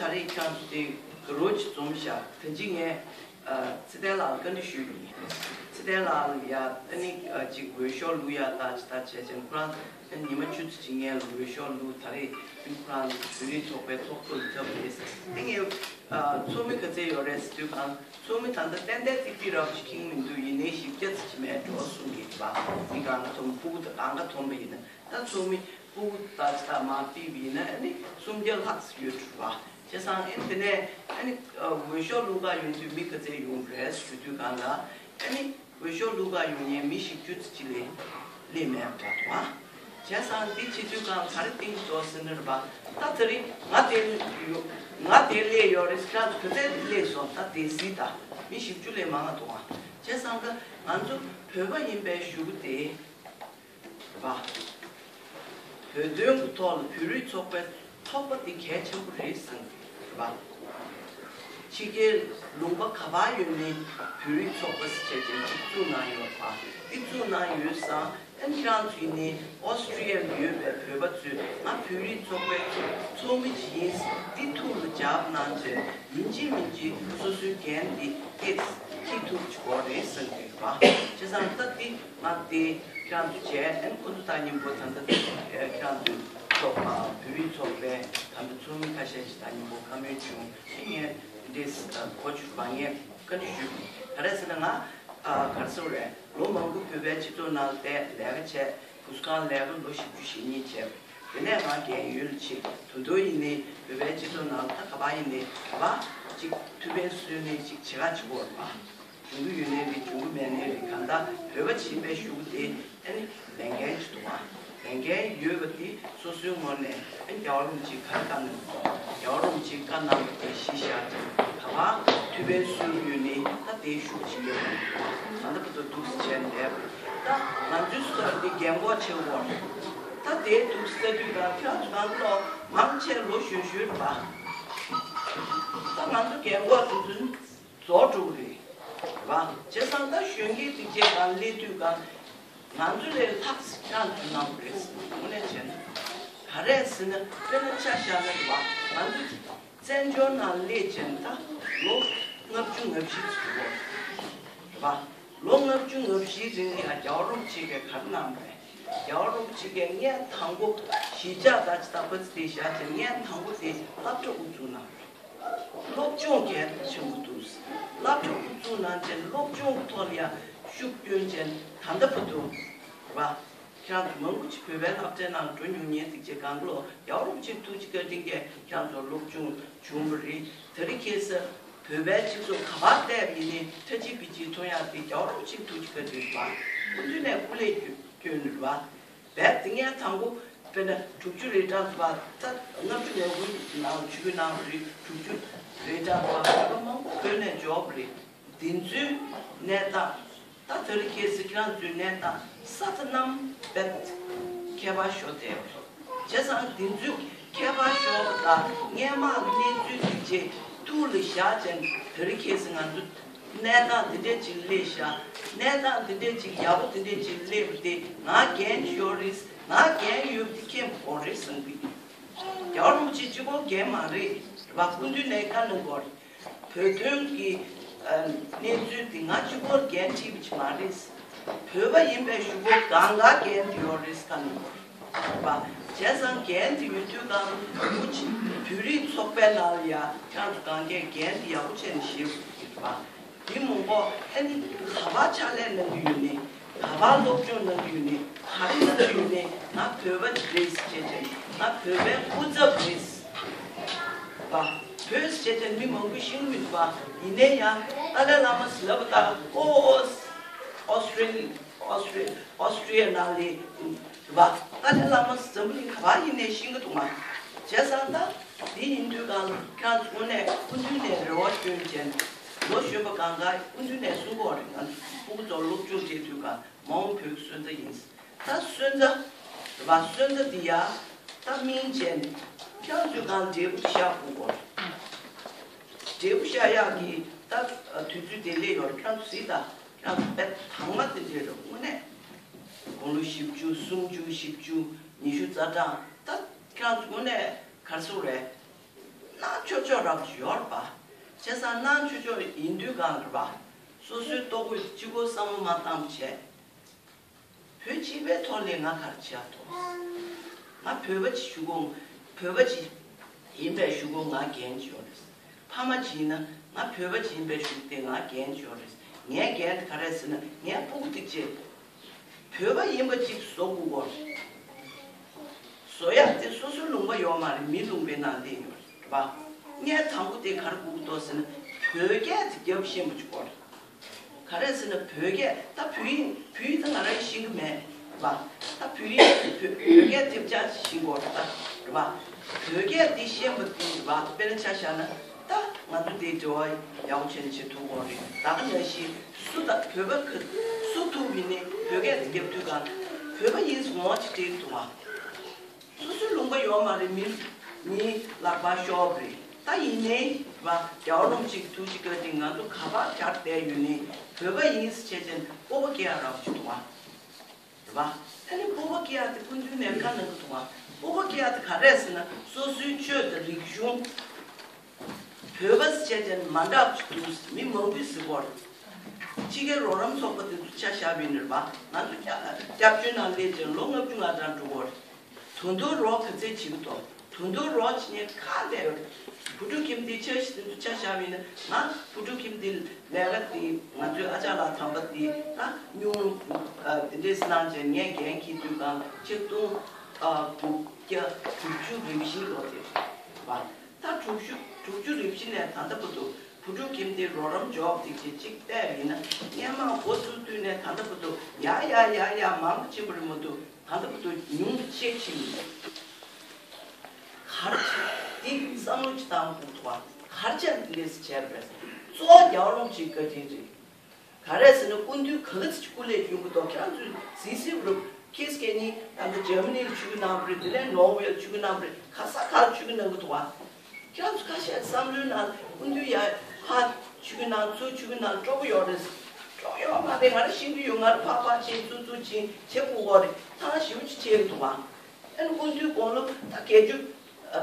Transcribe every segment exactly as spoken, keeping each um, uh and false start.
ད་རེས་ཁྱེད་རང་ཚོ་དེ་ག་རོ་ཅིག་འཛོམས་ཤག་ད་ཅི་ངས་ཨ་ཚེ་བརྟན་ལགས་ལ་བཀའ་འདྲི་ཞུས་པ་ཡིན། ཚེ་བརྟན་ལགས་ལ་ཡ་ཨ་ནི་ཨ་ཅིག་འོས་ཤོག་བླུག་ཡ་ད་ཅི་ད་བྱས་ཙང་ཁོ་རང་ཉི་མ་བཅུ་ཙམ་ཅིག་ངས་ལ་འོས་ཤོག་བླུག་ད་རེས་ཁོ་རང་བོད་རིགས་ཚོགས་པའི་ཚོགས་གཙོ་ལ་ཐོབ་རེད། དེ་ངས་ཨ་ཚོགས་མི་ག་ཚད་ཡོད་རེད་ཟེར་དུས་གང་ཚོགས་མི་ད་ལྟ་ཏན་ཏན་ཏིག་ཏིག་རབ་ཅིག་ཁེངས་མི་འདུག་ཡིན་ནའི་བཞི་བརྒྱ་ཙམ་ཅིག་མེད་འགྲོ་གསུང་གི་རེད་པ། མི་གང་ག་ཐོན་སྤུ་གུ་ད་གང་ག་ཐོན་པ་ཡིན་ན། ད་ཚོགས་མི་སྤུ་གུ་ད་ད་མ་ཕུད་པ་ཡིན་ན་ཨ་ནི་སུམ་བརྒྱ་ལྷག་ཙམ་ཡོད་འགྲོ་བ། བྱས་ཙང་ཨ་ནི་དེ་ནས་ཨ་ནི་འོས་ཤོག་བླུག་ག་ཡོང་དུས་མི་ག་ཚད་ཡོང་རེད་ཞུ་དུས་གང་ལ་ཨ་ནི་འོས་ཤོག་བླུག་ག་ཡོང་མཁན་མི་བཞི་བཅུ་ཙམ་ཅིག་ལས་སླེབས་མེད་པ་འདྲ་འདུག་ཨ། བྱས་ཙང་འདི་བྱེད་དུས་གང་ག་རེ་གཏིང་ཟབ་ཟེར་ན་རེད་པ། ད་དེ་རིང་ང་དེ་ཡོད་ང་དེ་སླེབས་ཡོད་རེད། ཁྱེད་རང་ཚོ་ག་ཚད་སླེབས་སོང་། ད་དེ་གཟིགས་ད་མི་བཞི་བཅུ་ལས་མང་ང་འདུག་ཨ། བྱས་ཙང་ད་ང་ཚོ་བོད་པ་ཡིན་པའི་གཞུག་གུ་དེ། བ། བོད་དོན་གྱི་ཐོག་ལ་བོད་རིགས་ཚོགས་པའི་ཚོགས་པ་འདི་གལ་ཆེན་པོ་རེད་བསམ་གྱི་རེད་བ། ཕྱི་རྒྱལ་ལུང་པ་ག་པར་ཡོད་ནའི་བོད་རིགས་ཚོགས་པ་ཟེར་བྱས་ཅིག་བཙུགས་གནང་ཡོད་པ། འདི་བཙུགས་གནང་ཡོད་ཙང་ཨ་ནི་ཁྱེད་རང་ཚོ་ཡིན་ནའི་ཨོ་སི་ཀྲི་ཡ་ལ་ཡོད་པའི་བོད་པ་ཚོས་ང་བོད་རིགས་ཚོགས་པའི་ཚོགས་མི་ཅིག་ཡིན། འདི་ཐུགས་ལ་འཇགས་གནང་བྱས་ཡིན་གཅིག་མིན་གཅིག་སོ་སོའི་འགན་འདི་ཨེ་འཁྱེར་ཐུབ་ཅིག་དགོས་རེད་བསམ་གྱི་རེད་བ། བྱས་ཙང་ད་འདི། ང་དེ་ཁྱེད་རང་ཚོ་བྱས་ཨན་ཁོ་ཚོ་ད་ཉིན་པོ་ད་ལྟ་ཁྱེད་རང་ཚོའི་ཚོགས་པ་བོད་རིགས་ཚོགས་པའི་ད་ལྟ་ཚོགས་མི་ཁ་ཤས་ཤིག་ད་ཉིན་པོ་བཀའ་མོལ་བྱུང་། ཨེ་ངས་འདི་འདྲས་གོ་ཆོད་པ་ངས་བཀའ་འདྲི་ཞུས། ག་རེ་ཟེར་ན་ང་ག་རེ་ཟེར་རེད། ལོ་མང་པོ་བོད་པའི་སྤྱི་ཚོགས་ནང་བསྡད་ལས་ཀ་བྱས། བུ་གསོ་ཁང་ལས་ཀ་ལོ་བཞི་བཅུ་ཞེ་གཉིས་བྱས། དེ་ནས་ང་རྒན་ཡོལ་ལ་ཕྱིན། ད་དུང་ཡིན་ནའི་བོད་པའི་སྤྱི་ཚོགས་ནང་ད་ག་པར་ཡིན་ནའི་ག་པར་ཅིག་ཐུགས་ཕན་གསོས་ནས་ཅིག་བྱེད་ག་བྱེད་དགོས་རེད་པ། གཞུང་གི་ཡོད་ནའི་རེད། གཞུང་གི་མེད་ནའི་རེད། གང་ལྟར་བོད་པ་ཡིན་པའི་གཞུག་གུ་དེ་ཨ་ནི་ལས་འགན་ཅིག་འདུག་པ། ལས་འགན་ཡོད་པ་དེ་སོ་སོའི་ངོས་ནས་ཨ་ནི་རྒྱལ་བ་རིན་པོ་ཆེའི་ག་རེ་བཀའ་གནང་གི་འདུག་རྒྱལ་བ་རིན་པོ་ཆེའི་བཀའ་གནང་བ་དེ་གཞི་བཞག་ཅིང་ག་པར་ཐུགས་ཕན་གསོས་ཡོད་ནའི་ད་དེའི་གཞུག་གུ་ཅིག་ཡོད་པ་རེད། ད་ལྟ་བར་དུ་འདུག་སེ་བྱས་ནས་བསྡད་པ་རེད། ད་ང་ཚོའི་སོ་སོ་འདི་རྒན་གོག་བྱེད་དགོས་རེད། ད་དེའི་འདུག་སེ་ལྟ་དུས་ད་ཁྱེད་རང་ཚོ་ནང་ལོགས་མང་ཆེ་ལོ་གཞོན་གཞོན་རེད་པ། ད་ང་ཚོ་རྒན་གོག་དེ་ཚོ་རྫོགས་འགྲོ་གི་རེད་པ། བྱས་ཙང་ད་གཞོན་སྐྱེས་དེ་གྱད་གང་སླེབས་དུས་གང་ང་ཚོ་ལས་ལྷག་ཙམ་ཁྱེད་རང་ཚོ་གནང་དགོས་རེད། དངོས་གནས་བྱས་ན་ག་རེ་ཟེར་ན་དཔེར་ན་ཆ་བཞག་ན་རེད་པ། ང་ཚོ་བཙན་བྱོལ་ནང་སླེབས་བྱས་ན་ད་ལོ་ལྔ་བཅུ་ང་བཞི་ཙམ་འགྲོ་གི་རེད་པ། ལོ་ལྔ་བཅུ་ང་བཞིའི་རིང་ལ་ཡང་རྒྱལ་བ་རིན་པོ་ཆེ་གིས་ག་རེ་གནང་བ་རེད། རྒྱལ་བ་རིན་པོ་ཆེ་གིས་ངས་དང་པོ་གཞིས་ཆགས་ད་ཅི་ད་པ་ཙི་དེ་བཞག་བྱས་ངས་དང་པོ་དེ་སློབ་གྲྭ་དབུ་བཙུགས་གནང་བ་རེད། སློབ་སྦྱོང་གལ་ཆེན་པོ་འདུག་སློབ་གྲྭ་དབུ་བཙུགས་གནང་བྱས་སློབ་སྦྱོང་གི་ཐོག་ལ་ཡང་ཤུགས་བསྐྱོན་བྱས་ད་ལྟ་བར་དུ་རེད་པ། ཁྱེད་རང་ཚོ་མང་པོ་ཅིག་བོད་པའི་སློབ་གྲྭའི་ནང་འགྲོ་མྱོང་མཁན་ཅིག་བྱས་གང་ག་ལོ་རྒྱལ་བ་རིན་པོ་ཆེའི་ཐུགས་རྗེ་བཀའ་དྲིན་གྱིས་ཁྱེད་རང་ཚོ་སློབ་སྦྱོང་བྱུང་བ་རེད། དེ་རིང་ཁ་སང་བོད་པའི་སྤྱི་ཚོགས་ག་པར་བསྡད་པ་ཡིན་ནའི་ཁྲ་ཆིལ་པི་ཆིལ་མཐོང་ཡག་དེ་རྒྱལ་བ་རིན་པོ་ཆེའི་ཐུགས་རྗེ་བཀའ་དྲིན་རེད་པ། སྐུ་མདུན་ནས་སྐུ་ལས་བསྐྱོན་རེད་པ། རྦད་དེ་ངས་དང་པོ་དཔེར་ན་དྲུག་ཅུ་རེ་གྲངས་ཙམ་པ་ད་ལྔ་བཅུ་ང་དགུ་ནང་ཆུ་ཁུལ་ནང་རེད། དྲུག་ཅུ་རེ་གྲངས་ཙམ་པ་བོད་པ་མང་པོ་བོད་ནས་འབྱོར་བ་རེད། འདི་ཚོའི་གནས་སྟངས་ད་དེ་རིང་ཁ་སང་ཁྱེད་རང་ཚོའི་གནས་སྟངས་ས་དང་གནམ་རྦད་ཁྱད་པར་ཤོར་བསྡད་ཡོད་རེད། བྱས་ཙང་འདི་ཚོའི་ཁྱད་པར་ཤོར་བ་དང་སྔོན་མ་གནས་ཚུལ་འདི་རྗེས་ཐུགས་ལ་བཞག་བྱས་དེ་རིང་ཁ་སང་ང་ཚོ་གནས་སྟངས་འདི་འདྲས་ཅིག་སླེབས་ཤག་གནས་སྟངས་འདི་འདྲས་ཅིག་ཡག་པོ་འདི་འདྲས་ཅིག་སླེབས་པ་དེ་ང་འགན་ཤོར་རེད། ང་འགན་ཡོད་པ་དེ་མཁྱེན་དགོས་རེད་བསམ་གི། རྒྱལ་བ་རིན་པོ་ཆེ་གཅིག་པོ་འགན་མ་རེད། རེད་པ། སྐུ་མདུན་ནས་བཀའ་གནང་དགོས་རེད། བོད་དོན་གྱི་ཨ་གནས་ཚུལ་འདི་ང་གཅིག་པོར་འགན་འཁྲི་བ་ཅིག་མ་རེད། བོད་པ་ཡིན་པའི་གཞུག་གུ་གང་ག་འགན་དེ་ཡོད་རེད་བཀའ་གནང་དགོས་རེད་པ། བྱས་ཙང་འགན་དེ་ཡོད་དུས་གང་བོད་རིགས་ཚོགས་པའི་ནང་ལ་ཡ་ཁྱེད་རང་ཚོ་གང་གས་འགན་དེ་ཡག་པོ་བྱས་ནས་བཞེས་དགོས་ཀྱི་རེད་པ། མི་མང་པོ་ཨ་ནི་ག་པར་ཕྱག་ལས་གནང་གི་ཡོད་ནའི་ག་པར་སློབ་སྦྱོང་གནང་གི་ཡོད་ནའི་ག་རེ་གནང་གི་ཡོད་ནའི་ང་བོད་པ་རེད་ཟེར་བྱས་ང་བོད་པའི་སྐུ་ཚབ་རེད། བ། བོད་ཟེར་བྱས་ཏེ་མི་མང་པོ་ཤེས་ཀྱི་མི་འདུག་པ། ཡིན་ནའི་ཡང་ཏཱ་ལའི་བླ་མ་ཟེར་ལབ་པ་ལྟར་ཨོ་ཨོ་ཨོ་སི་ཊྲེ་ལི་ཨོ་སི་ཊྲེ་ཨོ་སི་ཊྲེ་ལི་ཡ་ནང་ལ་རེད་པ། ཏཱ་ལའི་བླ་མ་འཛམ་བུ་གླིང་ག་པར་ཡིན་ནའི་ཤེས་ཀྱི་འདུག་མ། བྱས་ཙང་ད་འདི་ཡིན་དུས་གང་ཁྱེད་རང་ཚོ་དངོས་གནས་སྐུ་མདུན་ནས་རེ་བ་བསྐྱོན་བྱས་ལོ་གཞོན་པ་གང་ག་སྐུ་མདུན་ནས་གསུང་གི་ཡོད་རེད། ང་ཚོ་སྤུ་གུ་ཚོ་སློབ་སྦྱོང་བྱེད་དུས་གང་མ་འོངས་བོད་ཀྱི་སོན་རྩ་ཡིན། ད་སོན་རྩ་རེད་པ། སོན་རྩ་འདི་ཡ་ད་སྨིན་བྱས་ནས་ཁྱེད་རང་ཚོས་གང་འབྲས་བུ་བཞག་དགོས་གོ། འབྲས་བུ་བཞག་ཡག་གི་ད་དུས་ཚོད་དེ་སླེབས་ཡོད་རེད། ཁྱེད་རང་ཚོ་གཟིགས་དང་ཁྱེད་རང་ཚོ་དཔེ་དྭངས་མ་དེ་འདྲས་རེད། དངོས་གནས་དགུང་ལོ་བཞི་བཅུ་སུམ་ཅུ་བཞི་བཅུ་ཉི་ཤུ་རྩ་གྲངས་ད་ཁྱེད་རང་ཚོ་དངོས་གནས་ག་རེ་ཟེར་དགོས་རེད། གནང་ཆོག་ཆོག་རབ་ཅིག་ཡོད་རེད་པ། བྱས་ཙང་གནང་ཆོག་ཆོག་ཡིན་དུས་གང་རེད་པ། སོ་སོའི་ལྟོ་གོས་གཅིག་པོ་བསམ་བློ་མ་བཏང་བྱས། བོད་སྤྱི་པའི་ཐོག་ལས་ང་ག་རེ་བྱེད་ཡག་འདུག་ང་བོད་པ་ཅིག་ཞུ་གོ། བོད་པ་ཅིག་ཡིན་པའི་ཞུ་གོ་ང་འགན་ཅིག་ཡོད་རེད། ཕ་མ་ཅིག་ཡིན་ན་ང་བོད་པ་ཅིག་ཡིན་པའི་ཞུ་གོ་དེ་ང་འགན་ཅིག་ཡོད་རེད། ངའི་འགན་དེ་ག་རེ་རེད་ཟེར་ན། ངའི་སྤུ་གུ་དེ་ཅིག་བོད་པ་ཡིན་པ་ཅིག་བཟོ་དགོས་ཀྱི་ཡོད་རེད། བཟོ་ཡག་དེ་སོ་སོའི་ལུང་པ་ཡོད་མ་རེད། མིའི་ལུང་པའི་ནང་སླེབས་ཡོད་རེད་པ། ངས་དང་པོ་དེ་ག་རེ་དགོས་ཀྱི་འདུག་ཟེར་ན། བོད་སྐད་དེ་རྒྱབ་ཤེས་པ་ཅིག་དགོས་རེད། ག་རེ་ཟེར་ན། བོད་སྐད་ད་བོད་ཡིག་བོད་ཡིག་ད་ང་རང་ཤེས་ཀྱི་མེད་པ། ད་བོད་ཡིག་བོད་བོད་སྐད་ཐེབས་ཆག་ཅིག་ཤེས་དགོས་རེད། ད་རེད་པ། བོད་སྐད་འདི་ཤེས་པ་འདི་རེད་པ། དཔེར་ན་ཆ་བཞག་ན། ད་ང་ཚོ་འདིའི་འབྲེལ་བ་ཡག་པོ་བྱས་ནས་བྱེད་ཐུབ་ཀྱི་རེད། ད་ག་ནང་བཞིན་སུ་དང་བོད་པ་ག་སུ་ཐུག་ཡིན་ནའི་བོད་སྐད་དེ་རྒྱབ་དུས་གང་བོད་པ་ཡིན་ངོ་ཅིག་སྤྲད་ཀྱི་འདུག་པ། སོ་སོའི་ལུང་པ་ཡོད་མ་རེད། མི་མིའི་ལག་པར་ཤོར་བ་རེད། ད་ཡིན་ནའི་རེད་པ། རྒྱལ་བ་རིན་པོ་ཆེ་གི་ཐུགས་རྗེ་བཀའ་དྲིན། ང་ཚོ་ག་པར་གྱར་བསྡད་ཡོད་ནའི་བོད་པ་ཡིན་ཟེར་བྱས་ཙང་སྤོབས་པ་སྐྱེ་ཡག་རབ་ཅིག་འདུག་པ། རེད་པ། ཨ་ནི་སྤོབས་པ་སྐྱེ་ཡག་དེ་སྐུ་མདུན་ནས་བཀའ་གནང་གི་འདུག་པ། སྤོབས་པ་སྐྱེ་ཡག་དེ་ག་རེ་རེད་ཟེར་ན། སོ་སོའི་ཆོས་དང་རིག་གཞུང་། བོད་པ་ཟེར་བྱས་ཙང་མ་འདྲ་བ་ཅིག་འདུག་ཟེར་མི་མང་པོས་ཟེར་གྱི་ཡོད་རེད། ཕྱི་རྒྱལ་རོགས་རམ་ཚོགས་པ་དེ་ཚོ་ཆ་བཞག་པ་ཡིན་ན་རེད་པ། ང་ཚོ་སྐྱབས་སྐྱབས་བཅོལ་ནང་སླེབས་བྱས་ལོ་ལྔ་བཅུ་ང་གྲངས་འགྲོ་གི་ཡོད་རེད། ད་དུང་རོགས་ག་ཚད་བྱེད་ཀྱི་འདུག་ད་དུང་རོགས་བྱེད་མཁན་ག་ཚད་ཡོད་རེད། བུ་ཕྲུག་ཁྱིམ་སྡེའི་འཆར་གཞི་དེ་ཚོ་ཆ་བཞག་པ་ཡིན་ན། ང་བུ་ཕྲུག་ཁྱིམ་སྡེའི་ལས་ཀ་དེ། ང་ཚོའི་ཨ་ཅག་ལགས་དམ་པ་དེ་ད་སྙུང་གློ་དེ་འདྲས་གནང་བྱས་ངས་འགན་འཁྱེར་དུས་གང་ཆིག་སྟོང་དགུ་བརྒྱ་དྲུག་ཅུ་རེ་བཞི་ལོ་དེ་རེད་པ། ད་དྲུག་ཅུ་དྲུག་ཅུ་རེ་བཞི་ནས་ད་ལྟ་བར་དུ་བུ་ཕྲུག་ཁྱིམ་སྡེའི་རོགས་རམ་འཇོག་སྟེ་ཅིག་ཅིག་བལྟས་པ་ཡིན་ན། སྔོན་མ་འགོ་བཙུགས་དུས་ནས་ད་ལྟ་བར་དུ་ཡར་ཡར་ཡར་ཡར་མང་དུ་ཕྱིན་པ་རེད་མ་གཏོགས། ད་ལྟ་བར་དུ་ཉུང་དུ་ཆེ་ཕྱིན་མི་འདུག་ག་རེ་བྱས་འདི་བསམ་བློ་ཅིག་བཏང་དགོས་འདུག་པ། ག་རེ་བྱས་འདི་འདྲས་བྱས་པ་རེད། གཙོ་བོ་རྒྱལ་བ་རིན་པོ་ཆེའི་བཀའ་དྲིན་རེད། ག་རེ་ཟེར་ན། སྐུ་མདུན་ག་ལ་ཚིག་སྐུ་ལས་བསྐྱོན་གྱི་འདུག་ཁྱེད་རང་ཚོས་གཟིགས་གཟིགས་རུ་ཁེས་ཁེ་ནི་ད་ལྟ་འཇར་མ་ནི་ལ་ཆིབས་བསྒྱུར་གནང་བ་རེད། དེ་ནས་ནོར་ཝེ་ལ་ཆིབས་བསྒྱུར་གནང་བ་རེད། ག་ས་ག་ལ་ཆིབས་བསྒྱུར་གནང་གི་འདུག་པ། ཁྱེད་རང་ཚོ་ཁ་ཤས་བསམ་བློའི་ནང་སྐུ་མདུན་ཡར་ཕར་ཆིབས་བསྒྱུར་གནང་ཚུར་ཆིབས་བསྒྱུར་གནང་སྤྲོ་པོ་ཡོད་རེད། སྤྲོ་པོ་ཡོད་མ་རེད། ང་རང་ཤེས་ཀྱི་ཡོད། ང་རང་ཕར་ཕར་ཕྱིན་ཚུར་ཚུར་ཕྱིན་བྱེད་དགོས་ཀྱི་རེད། ཐང་ཞེ་པོ་ཅིག་བྱས་འདུག་པ། ཨ་ནི་སྐུ་མདུན་དགུང་ལོ་ད་བརྒྱད་ཅུ་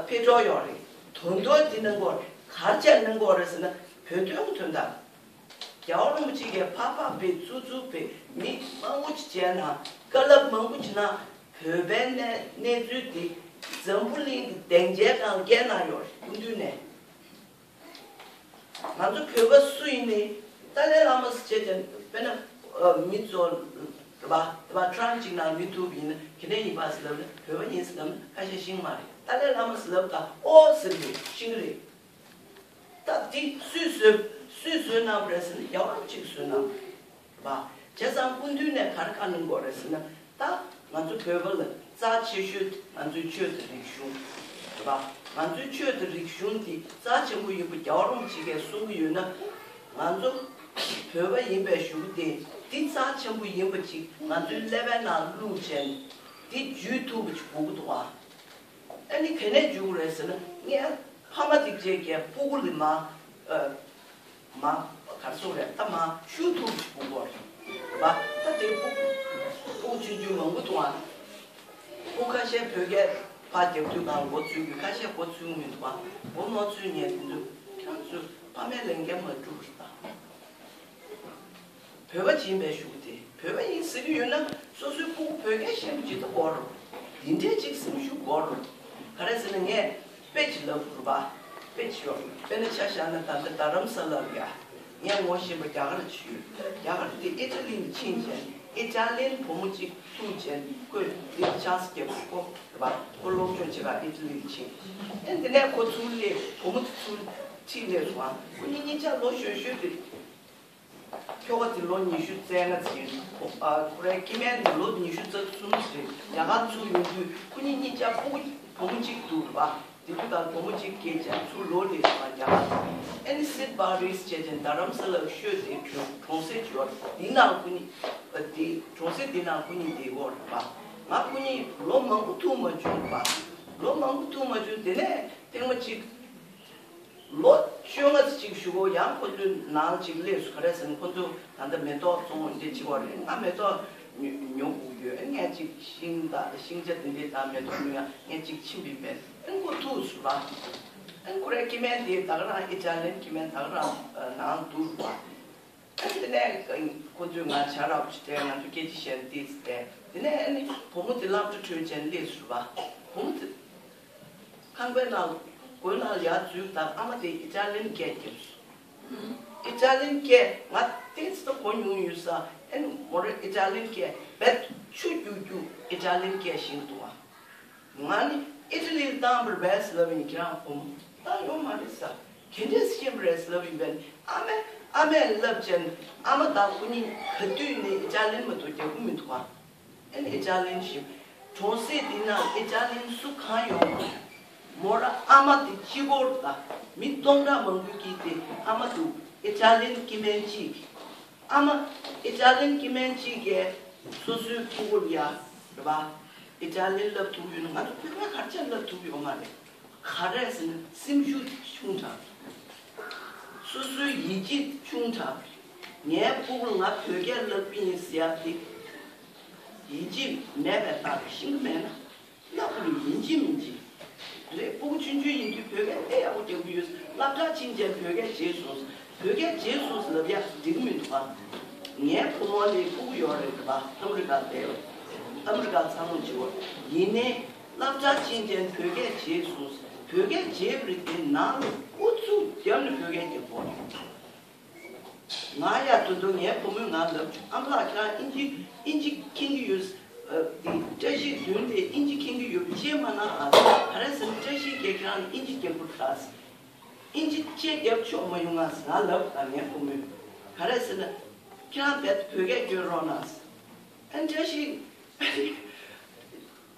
ཕེབས་འགྲོ་ཡོད་རེད། ད་དུང་འདི་གནང་དགོས་རེད། ག་རེ་བྱས་གནང་དགོས་རེད་ཟེར་ན། བོད་དོན་གྱི་དོན་དག་རྒྱལ་བ་རིན་པོ་ཆེ་གིས་ཕར་ཕར་ཕེབས་ཚུར་ཚུར་ཕེབས། མི་མང་པོ་ཅིག་མཇལ་གནང་། བཀའ་སློབ་མང་པོ་ཅིག་གནང་། བོད་པའི་གནས་གནས་ཚུལ་འདི་འཛམ་བུ་གླིང་གི་སྡིངས་ཆའི་སྒང་བསྐྱལ་གནང་ཡོད་རེད། སྐུ་མདུན་ནས། ང་ཚོ་བོད་པ་སུ་ཡིན་ནའི་ཏཱ་ལའི་བླ་མ་ཟེར་བྱས་ཀྱང་། དཔེར་ན་ཨ་མི་ཚོ་རེད་པ། རེད་པ། ཁྲོམ་གཅིག་ནང་མི་ཐུག་པ་ཡིན་ན་ག་ནས་ཡིན་པ་ཟེར་ལབ་ན། བོད་པ་ཡིན་ཟེར་ལབ་ན་ཁ་ཤས་ཤེས་ཀྱི་མ་རེད། ཏཱ་ལའི་བླ་མ་ཟེར་ལབ་དང་ཨོ་ཟེར་གྱི་རེད། ཤེས་ཀྱི་རེད། ད་འདི་སུས་བཟོས། སུས་བཟོས་གནང་བ་རེད་ཟེར་ན། རྒྱལ་བ་རིན་པོ་ཆེས་བཟོས་གནང་བ་རེད་པ། བྱས་ཙང་སྐུ་མདུན་ནས་ག་རེ་བཀའ་གནང་དགོས་རེད་ཟེར་ན། ད་ང་ཚོ་བོད་པ་ལ་རྩ་ཆེ་ཤོས་དེ་ང་ཚོའི་ཆོས་དང་རིག་གཞུང་རེད་པ། ང་ཚོའི་ཆོས་དང་རིག་གཞུང་འདི་རྩ་ཆེན་པོ་ཡིན་པ་རྒྱལ་བ་རིན་པོ་ཆེ་གིས་གསུང་གི་ཡོད་ན། ང་ཚོ་བོད་པ་ཡིན་པའི་གཞུག་གུ་དེ་འདི་རྩ་ཆེན་པོ་ཡིན་པ་ཅིག་ང་ཚོའི་ཀླད་པའི་ནང་བླུགས་བྱས་འདི་བརྒྱུད་ཐུབ་པ་ཅིག་དགོས་ཀྱི་འདུག་པ། ཨ་ནི་ག་ནས་བརྒྱུད་དགོས་རེད་ཟེར་ན། ངའི་ཕ་མ་དེ་ཅིག་གི་སྤུ་གུ་ལ་མར་ཨ་མར་ག་རེ་ཟེར་དགོས་རེད། ད་མར་ཤུགས་ཐུབ་པ་ཅིག་དགོས་ཀྱི་རེད་པ། ད་དེ་སྤུ་སྤུ་གུ་ཆུང་ཆུང་མང་པོ་འདུག་ཨ། སྤུ་གུ་ཁ་ཤས་བོད་སྐད་ཕར་རྒྱབ་དུས་གང་མགོ་ཚོས་ཀྱི། ཁ་ཤས་མགོ་ཚོས་མི་འདུག་པ། མགོ་མ་ཚོས་མཁན་དེ་ཚོས་ཁྱེད་རང་ཚོས་ཕ་མའི་ལས་འགན་མ་བསྒྲུབས་པ་རེད་ད། བོད་པ་ཡིན་པའི་གཞུག་གུ་དེ། བོད་པ་ཡིན་ཟེར་གྱི་ཡོད་ན་སོ་སོའི་སྤུ་གུ་བོད་སྐད་ཤེས་པ་ཅིག་ད་དགོས་རེད། འདི་འདྲའི་ཅིག་སེམས་ཤུགས་དགོས་རེད། ག་རེ་ཟེར་ན། ངས་དཔེ་ཅིག་ལབ་དགོས་རེད་པ། དཔེ་ཅིག་ཡོད། དཔེར་ན་ཆ་བཞག་ན། ད་ལྟ་རྡ་རམ་ས་ལ་ལ་ཡ་ངས་ངོ་ཤེས་པ་རྒྱ་གར་ཅིག་ཡོད། རྒྱ་གར་དེ་ཨི་ཊ་ལི་ནས་ཕྱིན་བྱས། ཨི་ཊ་ལི་ཡན་བུ་མོ་ཅིག་ཐུག་བྱས། ཁོས་འདིར་ཆང་ས་བརྒྱབ། ཁོ་རེད་པ། ཁོ་སློབ་སྦྱོང་བྱེད་ག་ཨི་ཊ་ལི་ནས་ཕྱིན། ཨེ་འདི་ནས་ཁོ་ཚུར་སླེབས། བུ་མོ་དེ་ཚུར་ཁྲིད་སླེབས་སོང་ཨ། ཁོ་གཉིས་གཉིས་ཆ་ལོ་གཞོན་གཞོན་རེད། ཁྱོ་ག་དེ་ལོ་ཉི་ཤུ་རྩ་ལྔ་ཙམ་ཡིན། ཨ་ཁོ་རའི་སྐྱེ་དམན་དེ་ལོ་ཉི་ཤུ་རྩ་གསུམ་ཙམ་རེད། རྒྱ་གར་ཚུར་ཡོང་དུས་ཁོ་གཉིས་གཉིས་ཆ་སྤུ་གུ་བུ་མོ་གཅིག་འདུག་རེད་པ། དེ་དུས་ད་བུ་མོ་གཅིག་སྐྱེས་བྱས་ཚུར་ལོག་སླེབས་སོང་རྒྱ་གར། ཨེ་ནི་སིད་བྷ་རིས་བྱས་ཏེ་རྡ་རམ་ས་ལ་ཤོད་དེ་གྲོང་གྲོང་གསེབ་ཅིག་ཡོད་རེད། དེའི་ནང་ཁོ་གཉིས་ཨ་དེ་གྲོང་གསེབ་དེའི་ནང་ཁོ་གཉིས་བསྡད་ཡོད་རེད་པ། ང་ཁོ་གཉིས་ལོ་མང་པོ་ཐུག་མ་བྱུང་རེད་པ། ལོ་མང་པོ་ཐུག་མ་བྱུང་། དེ་ནས་ཐེངས་མ་གཅིག་ལོ་བཅོ་ལྔ་ཙམ་ཅིག་བཞུགས། ཡང་ཁོ་ཚོའི་ནང་ཅིག་སླེབས་སོང་། ག་རེ་ཟེར་ན་ཁོ་ཚོ་ད་ལྟ་མེ་ཏོག་བཙོང་འདི་བྱེད་པ་རེད། ང་མེ་ཏོག་ཉོ་ཉོ་དགོས་ཡོད། ངས་ཅིག་ཤིང་དང་ཤིང་ཆ་དེ་འདྲའི་དང་མེ་ཏོག་ཉོ་ཡ་ངས་ཅིག་ཕྱིན་པ་ཡིན་པས། ཨེ་ཁོ་ཐུག་སོང་ར། ཁོ་རའི་སྐྱེ་དམན་དེ་ད་ག་རང་ཨི་ཊ་ལི་ཡན་སྐྱེ་དམན་ད་ག་རང་ནང་འདུག་པ། དེ་ནས་ཁོ་ཚོས་ང་ཇ་རག་པོ་ཅིག་སྟེར། ང་ཚོ་སྐད་ཆ་བཤད་ན་ཏིས་སྟེར། དེ་ནས་ཨ་ནི་བུ་མོ་དེ་སློབ་གྲྭ་འགྲོ་བྱས་ནས་སླེབས་སོང་བ། བུ་མོ་དེ་ཁང་པའི་ནང་སྒོའི་ནང་ཡར་འཛུལ་དང་ཨ་མ་དེ་ཨི་ཊ་ལི་ཡན་སྐད་རྒྱབ་སོང་། ཨི་ཊ་ལི་ཡན་སྐད། ང་ཏིས་ད་གོ་མྱོང་ཡོད་ས། ཨ་ནི་མོ་རང་ཨི་ཊ་ལི་ཡན་སྐད་བེད་ཆུ་རྒྱུག་རྒྱུག་ཨི་ཊ་ལི་ཡན་སྐད་ཤེས་ཀྱི་འདུག་བ། ང་ནི་ཨི་ཊ་ལི་ལ་བཏང་བར་བས་ལབ་ཡིན། ཁྱེད་རང་བུ་མོ་བཏང་ཡོང་མ་རེད་ས། ག་འདྲས་ཤེས་པ་རེད་ལབ་ཡིན་པས། ཨ་མས་ཨ་མས་ལབ་བྱས་ཨ་མ་དང་ཁོ་གཉིས་ག་དུས་ནས་ཨི་ཊ་ལི་ཡན་མ་གཏོགས་རྒྱག་གི་མི་འདུག་ཨ། ཨ་ནི་ཨི་ཊ་ལི་ཡན་ཤེས། གྲོང་གསེབ་འདི་ན་ཨི་ཊ་ལི་ཡན་སུ་གང་ཡོང་མ་རེད། མོ་རང་ཨ་མ་དེ་གཅིག་པོ་རེད། ད་མི་སྟོང་ཕྲག་མང་པོའི་དཀྱིལ་དེ་ཨ་མ་འདུག་ཨི་ཊ་ལི་ཡན་སྐྱེ་དམན་གཅིག་ཨ་མ་ཨི་ཊ་ལི་ཡན་སྐྱེ་དམན་གཅིག་གིས་སོ་སོའི་ཕྲུ་གུ་ལ་ཡ་རེད་པ། ཨི་ཊ་ལི་ཡན་བསླབ་ཐུབ་ཡོད་ན། ང་ཚོ་བོད་སྐད་ག་རེ་བྱས་བསླབ་ཐུབ་ཡོད་མ་རེད། ག་རེ་ཟེར་ན་སེམས་ཤུགས་ཆུང་དྲགས། སོ་སོའི་ཡིད་ཆེས་ཆུང་དྲགས། ངའི་ཕྲུ་གུ་ལ་ང་བོད་སྐད་བསླབ་ཀྱི་ཡིན་ཟེར་ཡ་དེ་ཡིད་ཆེས་མེད་པའི་རྟགས་རེད། ཤེས་ཀྱི་མེད་ན། སློབ་ཕྲུག་ཡིན་གཅིག་མིན་གཅིག་རེད། ཕྲུ་གུ་ཆུང་ཆུང་ཡིན་དུས་བོད་སྐད་དཔེ་ཡག་པོ་རྒྱག་གི་ཡོད། སློབ་གྲྭ་ཕྱིན་རྗེས་བོད་སྐད་བརྗེད་སོང་། བོད་སྐད་བརྗེད་སོང་ཟེར་ལབ་ཡ་འགྲིག་གི་མི་འདུག་ག་ངའི་བུ་མོ་ལ་ཕྲུ་གུ་ཡོད་རེད་པ། ཨ་མི་རི་ཀ་བསྡད་ཡོད། ཨ་མི་རི་ཀ་འཚར་ལོངས་བྱས་ཡོད། ཡིན་ནའི་སློབ་གྲྭ་ཕྱིན་རྗེས་བོད་སྐད་བརྗེད་སོང་། བོད་སྐད་བརྗེད་པ་རེད་དེ། ནང་ལ་ཨུ་ཚུགས་བརྒྱབ་ནས་བོད་སྐད་རྒྱག་དགོས་རེད། ང་ཡ་དུ་དུ་ངའི་བུ་མོས་ང་ལབ་བྱུང་། ཨ་མ་ལགས། ཁྱེད་རང་ཨིན་ཇི་ཨིན་ཇི་མཁྱེན་གྱི་ཡོད། ཨ། དེ་བཀྲ་ཤིས་མདུན་དེ་ཨིན་ཇི་མཁྱེན་གྱི་ཡོད་པ་ཅེས་མ་གནང་ཨ། ག་རེ་ཟེར་ན་བཀྲ་ཤིས་ཀྱིས་ཁྱེད་རང་ལ་ཨིན་ཇི་རྒྱག་དགོས་ད། ཨིན་ཇི་ཅེས་རྒྱབ་ཆོག་མ་ཡོང་ང་ཟེར་ང་ལབ་དང་། ངའི་བུ་མོས་ག་རེ་ཟེར་ན། ཁྱེད་རང་བོད་བོད་སྐད་བརྗོད་རོགས་གནང་ཟེར། ཨ། བཀྲ་ཤིས།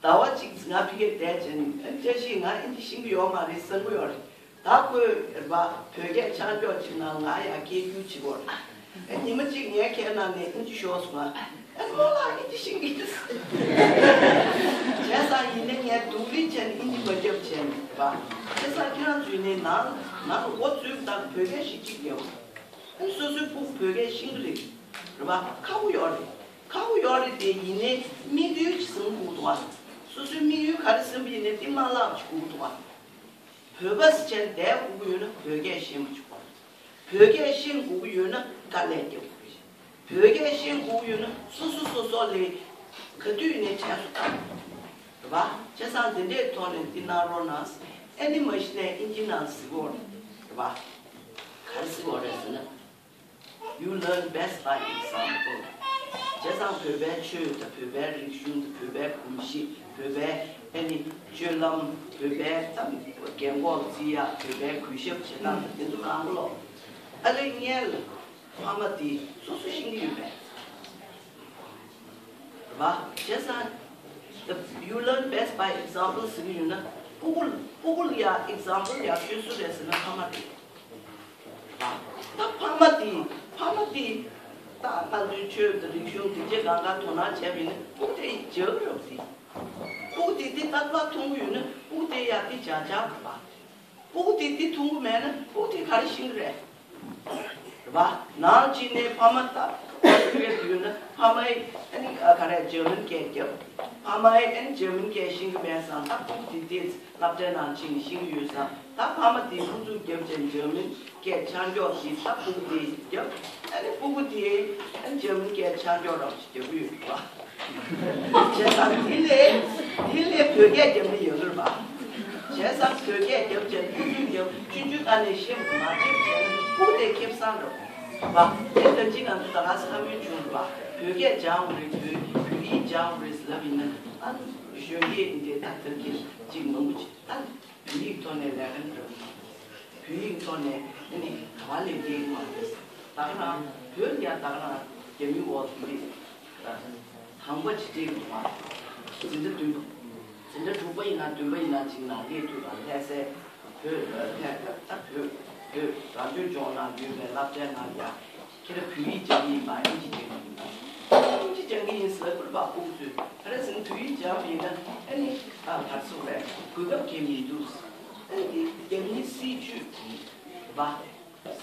ཟླ་བ་གཅིག་ང་ཕ་གིར་བསྡད་བྱས་ནས། ཨ། བཀྲ་ཤིས་ང་ཨིན་ཇི་ཤེས་ཀྱི་ཡོད་མ་རེད་བསམ་གྱི་ཡོད་རེད། ད་ཁོས་རེད་པ། བོད་སྐད་ཆ་འཇོག་ཅིག་ན་ང་ཡ་སྐད་སྒྱུར་བྱེད་དགོས་རེད། ཨ། ཉི་མ་གཅིག་ངའི་ཁའི་ནང་ནས་ཨིན་ཇི་ཤོར་སོང་ང་། ཨ། རྨོ་ལགས་ཨིན་ཇི་ཤེས་ཀྱི་འདུག་བྱས་ཙང་ཡིན་ནའི་ངས་སྡུག་རུས་བྱས་ནས་ཨིན་ཇི་མ་རྒྱབ་བྱས་ནས་རེད་པ། བྱས་ཙང་ཁྱེད་རང་ཚོས་ནས་ནང་ནང་ལ་འགོ་འཛུགས་དང་བོད་སྐད་ཞིག་གཅིག་རྒྱབ། ཨ། སོ་སོའི་ཕྲུ་གུ་བོད་སྐད་ཤེས་ཀྱི་རེད། རེད་པ། ཁག་པོ་ཡོད་རེད། ཁག་པོ་ཡོད་རེད་དེ། ཡིན་ནའི་དམིགས་ཡུལ་ཅིག་བཟུང་དགོས་འདུག་ཨ། སོ་སོའི་དམིགས་ཡུལ་ག་རེ་བཟུང་བ་ཡིན་ནའི་དེ་མ་བརླག་ཅིག་དགོས་འདུག་ཨ། བོད་པ་ཟེར་བྱས་བསྡད་དགོས་ཀྱི་ཡོད་ན་བོད་སྐད་ཤེས་མ་བཅུག་པ། བོད་སྐད་ཤེས་དགོས་ཀྱི་ཡོད་ན་དཀའ་ལས་རྒྱག་དགོས་ཀྱི་རེད། བོད་སྐད་ཤེས་དགོས་ཀྱི་ཡོད་ན་སོ་སོ་སོ་སོ་ལ་ག་དུས་ནས་དྲན་གསོ་བཏང་། རེད་པ། བྱས་ཙང་འདི་འདྲའི་ཐོག་ནས་འདི་གནང་རོགས་གནང་། ཨ་ནི་མ་གཞི་ནས་ཨིན་ཇི་ནང་གཟིགས་དགོས་རེད། རེད་པ། ག་རེ་གཟིགས་དགོས་རེད་ཟེར་ན། You learn best by example. བྱས་ཙང་བོད་པའི་ཆོས་དང་། བོད་པའི་རིག་གཞུང་དང་། བོད་པའི་གོམས་གཤིས། བོད་པའི་ཨ་ནི་སྤྱོད་ལམ། བོད་པའི་ད་རྒན་གོག་བརྩི་ཡ། བོད་པའི་གུས་ཞབས་བྱེད་སྟངས་དང་། དེ་ཚོ་མང་པོ་ལོ། ཨ་ལས་ངས་ལ་ཕ་མ་དེ་སོ་སོ་ཤེས་ཀྱི་ཡོད་པས། རེད་པ། བྱས་ཙང་the you learn best by example ཟེར་གྱི་ཡོད་ན། ཕྲུ་གུ་ཕྲུ་གུ་ལ་ཡ་ཨེག་ཛམ་པལ་ཡག་ཤོས་སུ་རེད་ཟེར་ན་ཕ་མ་རེད། ད་ཕ་མ་དེ་ཕ་མ་དེ་ད་ང་ཚོའི་ཆོས་དང་རིག་གཞུང་དེ་ཚོ་གང་ག་དོ་སྣང་བྱས་པ་ཡིན་ན། ཕྲུ་གུ་དེ་ཡི་བྱ་རོགས་དེ། ཕྲུ་གུ་དེ་དེ་རྟག་པར་མཐོང་གི་ཡོད་ན་ཕྲུ་གུ་དེ་ཡ་དེ་བྱ་བྱ་དགོས་པ། ཕྲུ་གུ་དེ་དེ་མཐོང་གི་མེད་ན་ཕྲུ་གུ་དེ་ག་རེ་ཤེས་ཀྱི་རེད། རེད་པ། ནང་ཕྱིན་ནས་ཕ་མ་ད་ཕྲུ་གུ་དེ་ཡོད་ན་ཕ་མ་ཡིས་ཨ་ནི་ག་རེ་འཇར་མན་སྐད་རྒྱབ། ཕ་མ་ཡིས་ཨ་ནི་འཇར་མན་སྐད་ཤེས་ཀྱི་མེད་ཙང་། ད་ཕྲུ་གུ་དེ་དེ་སློབ་གྲྭའི་ནང་ཕྱིན་ནས་ཤེས་ཀྱི་ཡོད་ཙང་། ད་ཕ་མ་དེས་ཨུ་ཚུགས་རྒྱབ་བྱས་འཇར་མན་སྐད་ཆ་འཇོག་དེ་ད་ཕྲུ་གུ་དེས་རྒྱབ། ཨ་ནི་ཕྲུ་གུ་དེས་ཨ་ནི་འཇར་མན་སྐད་ཆ་འཇོག་རོགས་ཞེས་རྒྱབ་ཀྱི་ཡོད་པ། བྱས་ཙང་དེ་ལས་དེ་ལས་བོད་སྐད་རྒྱབ་ནི་ཡོད་རེད་པ། བྱས་ཙང་བོད་སྐད་རྒྱབ་བྱས་ཨུ་ཚུགས་རྒྱབ། ཆུང་ཆུང་སྒང་ནས་ཤེས་མ་བྱེད་བྱས་ན་ཕྲུ་གུ་དེ་ཁེ་བཟང་རེད་པ། དེ་ལྟར་ཅིག་ང་ཚོ་ད་ག་ས་ཁ་མོན་བྱུང་རེད་པ། བོད་སྐད་སྦྱང་དགོས་རེད། བོད་བོད་ཡིག་སྦྱང་དགོས་རེད་ཟེར་ལབ་ཡིན་ན། ཨ་ནི་གཞོན་སྐྱེས་འདི་ད་ལྟར་གྱི་ཅིག་མང་པོ་ཅིག་ད། བོད་ཡིག་ཐོག་ནས་ལས་ཀ་འགྲོ། བོད་ཡིག་ཐོག་ནས་ཨ་ནི་ག་པར་ལས་ཀའི་མ་རེད། ད་ག་རང་བོད་ཡ་ད་ག་རང་རྒྱ་མིའི་འོག་ཏུ་མེད། དང་པོ་ཅི་སྟེ་མ། འཛིན་གྲྭ་བདུན་པ། འཛིན་གྲྭ་དྲུག་པ་ཡིན་ན་བདུན་པ་ཡིན་ན་ཅིག་ནང་སླེབས་དུས་ལ་ལྷ་སའི་བོད་ལྷ་ད་བོད་བོད་རང་སྐྱོང་ལྗོངས་ནང་ཡོད་པའི་སློབ་གྲྭའི་ནང་ཡ། ཁྱེད་རང་བོད་ཡིག་སྦྱང་གི་ཡིན་པ། ཨིན་ཇི་སྦྱང་གི་ཡིན་པ། ཨིན་ཇི་སྦྱང་གི་ཡིན་ཟེར་ལབ་པ་ཕྲུ་གུ་ཚོས། ག་རེ་ཟེར་ན་བོད་ཡིག་སྦྱངས་པ་ཡིན་ན་ཨ་ནི་ཨ་ག་རེ་ཟེར་དགོས་རེད། གོ་སྐབས་གང་ཡང་མི་འདུག་ཨ་ནི་དེ་རྒྱ་མིའི་སྲིད་ཇུས་རེད་པ།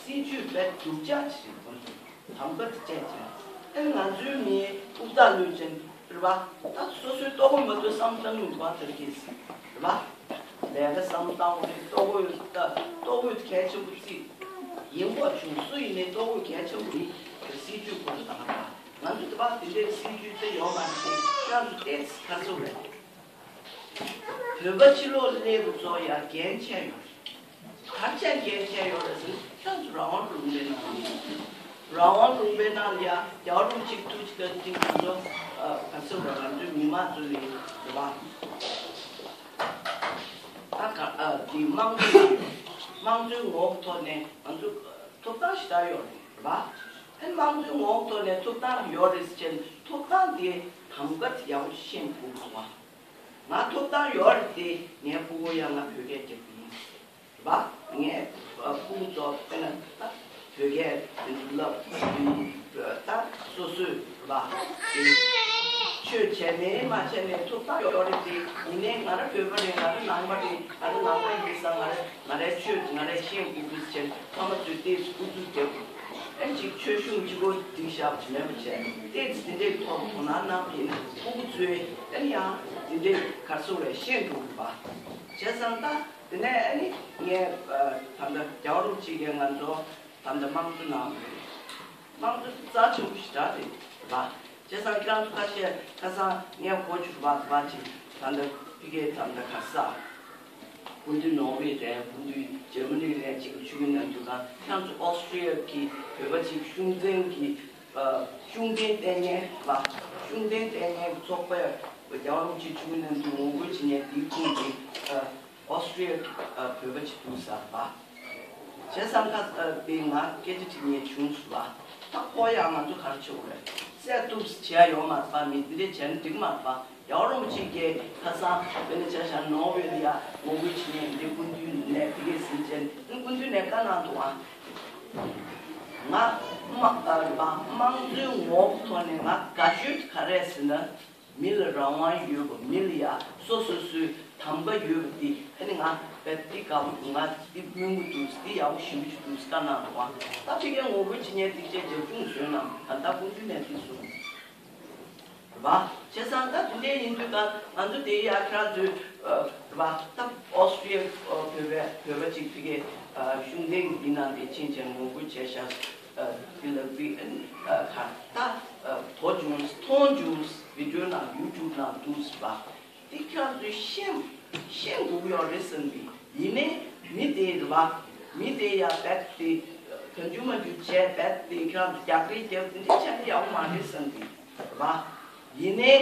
སྲིད་ཇུས་དཔེ་སྡུག་ཅག་ཅིག་རེད། དང་པོ་དེ་བྱས་ཙང་ཨ་ནི་ང་ཚོའི་མིའི་དབུགས་ཐག་ལུས་ཅན་རེད་པ། ད་སོ་སོའི་ལྟོ་གོས་མ་ཐོན་བསམ་བློ་གཏོང་མི་འདུག་པ། དེ་རེད་པ། ལས་ཀ་བསམ་བློ་བཏང་དགོས་རེད། ལྟོ་གོས་ལྟ་ལྟོ་གོས་གལ་ཆེན་པོ་བརྩི་ཡིན་གོ་བྱུང་། སུ་ཡིན་ནའི་ལྟོ་གོས་གལ་ཆེན་པོ་ཡིན། སྲིད་ཇུས་ཁོ་རང་དང་། ང་ཚོ་དེ་བ་དེ་འདྲའི་སྲིད་ཇུས་དེ་ཡོད་མ་རེད། ཁྱེད་རང་ཚོ་ཏོག་ཙམ་ཁ་སོ་རེད། བོད་པ་ཕྱི་ལོགས་སླེབས་པ་ཚོ་ཡ་འགན་ཆེ་ཡོད་རེད། ག་རེ་བྱས་འགན་ཆེ་ཡོད་རེད་ཟེར་ན། ཁྱེད་རང་ཚོ་རང་དབང་ལུང་པའི་ནང་ལ། རང་དབང་ལུང་པའི་ནང་ལ་ཡ་རྒྱལ་བ་རིན་པོ་ཆེ་ཐུགས་རྗེ་བཀའ་དྲིན། ང་ཚོ་ཨ་ག་ཚོད་ར་ང་ཚོའི་མི་མང་ཚོ་ལས་དེ་བ། ད་ག་ཨ་དེ་དམངས་གཙོ་དམངས་གཙོའི་ངོ་བོ་ཐོག་ནས་ང་ཚོ་ཐོབ་ཐང་ཞེ་དྲག་ཡོད་རེད་བ། ཨ་དམངས་གཙོའི་ངོ་བོ་ཐོག་ནས་ཐོབ་ཐང་ཡོད་རེད་ཟེར་བྱས་ནས་ཐོབ་ཐང་དེ་གདམ་ག་ཡག་པོ་ཤེས་དགོས་བ། ང་ཐོབ་ཐང་ཡོད་རེད་དེ། ངའི་ཕྲུ་གུ་ཡང་ང་བོད་སྐད་རྒྱབ་ཀྱི་ཡིན་རེད་བ། ངས་ཕྲུ་གུ་ཚོ་དཔེར་ན་ད་བོད་སྐད་བསླབ་ད་སོ་སོས་རེད་བ། ཆོས་བྱས་ནས་མ་བྱས་ནས་ཐོབ་ཐང་ཡོད་རེད་དེ། ཡིན་ནའི་ང་རང་བོད་པ་རེད། ང་རང་ནང་པ་རེད། ང་རང་ནང་པ་ཡིན་ཙང་ང་རང་ང་རའི་ཆོས་ང་རང་ཤེས་དགོས་ཀྱི་ཟེར་ཕ་མ་ཚོས་ཏོག་ཙམ་ཨུ་ཚུགས་རྒྱབ། ཨ་ཅིག་ཆོས་གཞུང་གཅིག་པོ་སྒྲིག་བཞག་པ་མེད་པ་བྱས། ཏོག་ཙམ་དེ་འདྲའི་ཐོག་དོ་སྣང་གནང་གི་ཡིན། ཕྲུ་གུ་ཚོས་ཨ་ནི་ཡང་དེ་འདྲའི་ག་རེ་ཟེར་དགོས་རེད། ཤེས་འགྲོ་དགོས་པ། བྱས་ཙང་ད་དེ་ནས་ཨ་ནི་ངས་ཨ་ད་ལྟ་རྒྱལ་བ་རིན་པོ་ཆེ་གིས་ང་ཚོ་ད་ལྟ་དམངས་གཙོ་གནང་བ་རེད། དམངས་གཙོ་རྩ་ཆེན་པོ་ཞེ་དྲག་རེད་བ། བྱས་ཙང་ཁྱེད་རང་ཚོ་ཁ་ཤས་ཁ་སང་ངས་གོ་བཅུག་པ་དེ་བ་ཅིག་ད་ལྟ་ཕ་གིའི་ད་ལྟ་ག་རེ་ཟེར། སྐུ་མདུན་ནོར་ཝེ་རེད། སྐུ་མདུན་འཇར་མ་ནི་རེད། ཅིག་ཆུ་མིག་ནང་དུ་གང་ཁྱེད་རང་ཚོ་ཨོ་སི་ཀྲི་ཡ་གི་བོད་པ་ཅིག་ཤུགས་ལྡན་གྱི་ཨ་ཤུགས་ལྡན་ལྟས་ངན་བ། ཤུགས་ལྡན་ལྟས་ངན་གྱི་ཚོགས་པ་རྒྱལ་བ་རིན་པོ་ཆེ་ཆུ་མིག་ནང་དུ་ངོ་རྒོལ་བྱེད་མཁན་དེའི་ཁོངས་ཀྱི་ཨ་ཨོ་སི་ཀྲི་ཡ་གི་ཨ་བོད་པ་ཅིག་འདུག་ཟེར་བ། བྱས་ཙང་ཁ་ཨ་དེ་ང་སྐད་ཆ་དྲི་མཁན་བྱུང་སོང་བ། ད་ཁོ་ཡང་ང་ཚོ་ག་རེ་བྱེད་དགོས་རེད། སེལ་ཐུབ་བྱས་ཡོད་མ་རེད་པ། མི་འདི་འདྲས་བྱས་ན་འགྲིག་མ་རེད་པ། རྒྱལ་བ་རིན་པོ་ཆེ་གིས་ཁ་སང་དཔེར་ན་ཆ་བཞག་ནོར་ཝེ་ལ་ཡ་ངོ་རྒོལ་བྱེད་མཁན་འདི་སྐུ་མདུན་ནས་དེ་གས་ཟིན་བྱས་ནས་སྐུ་མདུན་ནས་བཀའ་གནང་འདུག་ཨ། ང་དམངས་ཨ་རེད་པ། དམངས་གཙོའི་ངོ་བོ་ཐོག་ནས་ང་དགའ་ཤོས་དེ་ག་རེད་ཟེར་ན། མི་ལ་རང་དབང་ཡོད་པ། མི་ལ་ཡ་སོ་སོ་སོའི་གདམ་ག་ཡོད་པ་དེ། ཨ་ནི་ང་བས་འདི་དགའ་པོ་འདུག་ང་འདི་སྨོན་གྱི་འདུག་འདི་ཡག་པོ་ཞེ་པོ་ཅིག་འདུག་བཀའ་གནང་འདུག་ཨ། ད་ཕ་གིར་ངོ་རྒོལ་བྱེད་མཁན་དེ་ཚོས་རྒྱབ་ལྗོངས་བཟོས་ན་ད་ལྟ་སྐུ་མདུན་ནས་འདི་གསུངས། རེད་པ། བྱས་ཙང་ད་དེ་འདྲ་ཡིན་དུས་ད་ང་ཚོ་དེ་ཡ་ཁྱེད་རང་ཚོའི་ཨ་རེད་པ། ད་ཨོ་སི་ཀྲི་ཡ་ཨ་བོད་པའི་བོད་པ་ཅིག་ཕ་གིར་ཨ་ཤུགས་ལྡན་འདི་ནང་དེ་ཕྱིན་བྱས་ངོ་རྒོལ་བྱས་ཤག་ཨ་དེ་ལ་དེ་ཨ་ག་ད་ཨ་གོ་བྱུང་མཐོང་བྱུང་། བི་ཌི་ཡོ་ནང་ཡུ་ཊུབ་ནང་འདུག་ཟེར་བ། དེ་ཁྱེད་རང་ཚོས་ཤེས་ཤེས་དགོས་ཀྱི་ཡོད་རེད་བསམ་གི། ཡིན་ནའི་མི་དེ་རེད་པ། མི་དེ་ཡ་རྦད་དེ་གང་བྱུང་མང་བྱུང་བྱས། རྦད་དེ་ཁྱེད་རང་ཚོ་རྒྱག་རེས་རྒྱབ་དེ་འདྲ་བྱས་ན་ཡག་པོ་མ་རེད་བསམ་གི། རེད་པ། ཡིན་ནའི་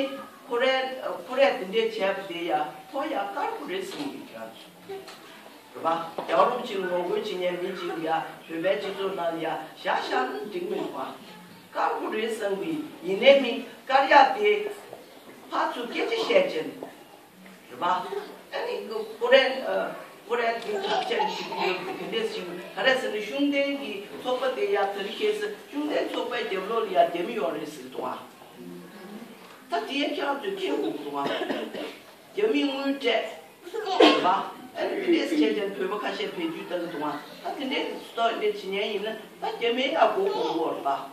ཁོ་རས་ཁོ་རས་དེ་འདྲ་བྱས་པ་དེ་ཡ་ཁོ་ཡ་དཀར་པོ་རེད་བསམ་གི། ཁྱེད་རང་ཚོ་རེད་པ། རྒྱལ་བ་རིན་པོ་ཆེ་ངོ་རྒོལ་བྱེད་མཁན་མི་གཅིག་ཡ་བོད་པའི་སྤྱི་ཚོགས་ནང་ལ་ཡ་བཞག་བཞག་ན་འགྲིག་མི་འདུག་པ། དཀར་པོ་རེད་བསམ་གི། ཡིན་ནའི་མི་དཀར་ཡག་དེ་ཕར་ཚུར་སྐད་ཆ་བཤད་བྱས་ནས། རེད་པ། ཨ་ནི་ཁོ་རས་ཨ་ཁོ་རས་དེ་ཐག་བཅད་ཞིག་ཡོད་དེ་ག་འདྲས་ཞིག་ག་རེ་ཟེར་ན། ཤུགས་ལྡན་གྱི་ཚོགས་པ་དེ་ཡ་དེ་རིང་ཁ་སང་ཤུགས་ལྡན་ཚོགས་པའི་རྒྱབ་ལོགས་ལ་ཡ་རྒྱ་མི་ཡོད་རེད་ཟེར་འདུག་ཨ། ད་དེ་ཡ་ཁྱེད་རང་ཚོས་མཁྱེན་དགོས་འདུག་ཨ། རྒྱ་མིས་དངུལ་སྤྲད། རེད་པ། ཨ་ནི་དེ་འདྲས་བྱས་ཀྱང་བོད་པ་ཁ་ཤས་བེད་སྤྱོད་བཏང་གི་འདུག་ཨ། ད་དེ་འདྲས་སྟོབས་འདྲས་བྱེད་མཁན་ཡིན་ན་ད་རྒྱ་མིའི་ཡ་མགོ་སྐོར་དགོས་རེད་པ། རེད་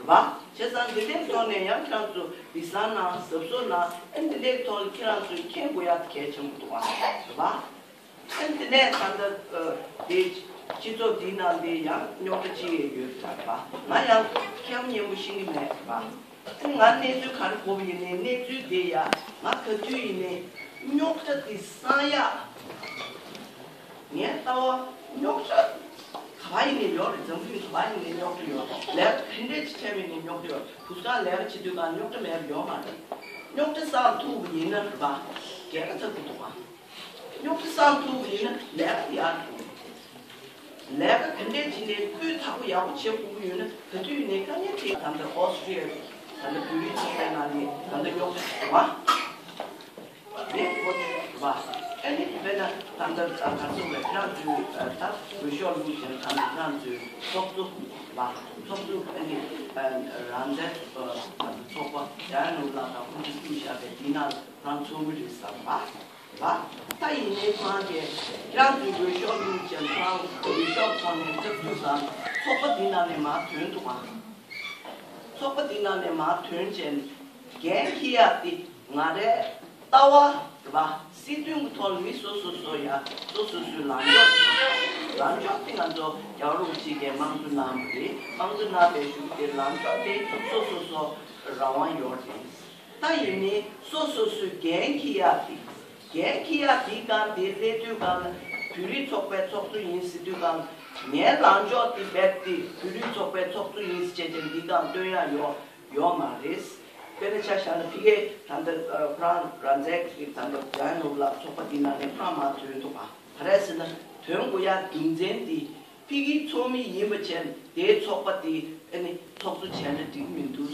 པ། བྱས་ཙང་དེ་འདྲའི་ཐོག་ནས་ཡང་ཁྱེད་རང་ཚོ་ལི་སང་ནང་གཟབ་གཟབ་ནང་། ཨ་ནི་དེ་འདྲའི་ཐོག་ལ་ཁྱེད་རང་ཚོས་མཁྱེན་དགོས་ཡ་གལ་ཆེན་པོ་འདུག་ཨ། རེད་པ། ཨ་ནི་དེ་ནས་ད་ལྟ་ཨ་དེ་སྤྱི་ཚོགས་འདིའི་ནང་དེ་ཡང་རྙོག་དྲ་ཅི་ཡང་ཡོད་པ་རེད་པ། ང་ཡང་ཁྱེད་རང་སྙན་པོ་ཤེས་ཀྱི་མེད་རེད་པ། ཨ་ནི་ང་གནས་ཚུལ་ག་རེ་གོ་བ་ཡིན་ནའི་གནས་ཚུལ་དེ་ཡ་ང་ག་དུས་ཡིན་ནའི་རྙོག་དྲ་དེ་སང་ཡག་ངའི་ལྟ་བ་རྙོག་དྲ་ག་པར་ཡིན་ནའི་ཡོད་རེད། འཛམ་བུ་གླིང་ག་པར་ཡིན་ནའི་རྙོག་དྲ་ཡོད་རེད། ལས་ཀ་ག་འདྲས་ཅིག་བྱས་པ་ཡིན་ནའི་རྙོག་དྲ་ཡོད་རེད། བུ་ག་ལས་ཀ་བྱེད་དུས་གང་རྙོག་དྲ་མེད་པ་ཡོད་མ་རེད། རྙོག་དྲ་སང་ཐུག་པ་ཡིན་ན་རེད་པ། རྒྱལ་ཁ་ཚ་པོ་འདུག་ག་རྙོག་དྲ་སང་ཐུག་པ་ཡིན་ན་ལས་ཀ་ཡག་འགྲོ། ལས་ཀ་ག་འདྲས་བྱས་ནས་སྤུས་དག་པོ་ཡག་པོ་བྱེད་དགོས་ཀྱི་ཡོད་ན་ག་དུས་ཡིན་ནའི་དཀའ་ངལ་དེ། ད་ལྟ་ཨོ་སི་ཀྲི་ཡ་ད་ལྟ་བོད་རིགས་ཚོགས་པའི་ནང་ནས་ད་ལྟ་རྙོག་དྲ་བ་ནས་འགོ་བ། ཨ་ནི་དཔེར་ན་ད་ལྟ་ག་ཚོད་རེད། ཁྱེད་རང་ཚོའི་ད་འོས་ཤོག་བླུགས་བྱས་ད་ལྟ་ཁྱེད་རང་ཚོའི་ཚོགས་གཙོ་བ། ཚོགས་གཙོ་ཨ་ནི་རང་བཙན་ཚོགས་པ་ཡང་ནུབ་ལ་དང་ཁོང་ཚོས་བཙུགས་བཞག་པའི་འདི་ནང་ཁོ་རང་ཚོགས་མི་རེད་བསམ་པ། རེད་པ། ད་ཡིན་ནའི་ཁོ་རང་གིས་ཁྱེད་རང་ཚོའི་འོས་ཤོག་བླུགས་ཀྱང་ཁོ་རང་འོས་ཤོག་ཐོག་ནས་སྐབས་དུས་སུ་ཚོགས་པ་འདི་ནང་ནས་མར་ཐོན་འདུག་ག་ཚོགས་པ་འདི་ནང་ནས་མར་ཐོན་བྱས་ནས་འགན་འཁྱེར་ཡག་དེ་ང་རའི་ ལྟ་བ་རེད་པ། སྲིད་དོན་གྱི་ཐོག་ནས་སོ་སོ་སོ་ཡ་སོ་སོ་སོའི་ལངས་ཕྱོགས། ལངས་ཕྱོགས་དེ་ང་ཚོ་རྒྱལ་བ་རིན་པོ་ཆེ་གིས་དམངས་གཙོ་གནང་བ་རེད། དམངས་གཙོ་གནང་བའི་གཞུག་དེ་ལངས་ཕྱོགས་དེ་སོ་སོ་སོ་རང་དབང་ཡོད་རེད། ད་ཡིན་ནའི་སོ་སོ་སོའི་འགན་འཁྱེར་ཡ་དེ། འགན་འཁྱེར་ཡ་དེའི་སྒང་དེ་སླེབས་དུས་སྒང་ལ་བོད་རིགས་ཚོགས་པའི་ཚོགས་གཙོ་ཡིན་ཟེར་དུས་སྒང་ངའི་ལངས་ཕྱོགས་དེ་རྦད་དེ་བོད་རིགས་ཚོགས་པའི་ཚོགས་གཙོ་ཡིན་ཟེར་བྱས་ཀྱང་འདི་སྒང་སྟོན་ཡ་ཡོད་ཡོད་མ་རེད། དཔེར་ན་ཆ་བཞག་ན་ཕ་གིའི་ད་ལྟ་ཁོ་རང་རང་བཙན་གྱི་ད་ལྟ་ཡང་ནོར་ལ་ཚོགས་པ་འདི་ནང་ནས་ཁོ་རང་མར་ཐོན་འདུག་ག་ག་རེ་ཟེར་ན་ཐོན་དགོས་ཡ་རྒྱུ་མཚན་དེ། ཕ་གིའི་ཚོགས་མི་ཡིན་པ་བྱས་ནས་དེའི་ཚོགས་པ་དེ་ཨ་ནི་ཚོགས་གཙོ་བྱས་ན་འགྲིག་མི་འདུག་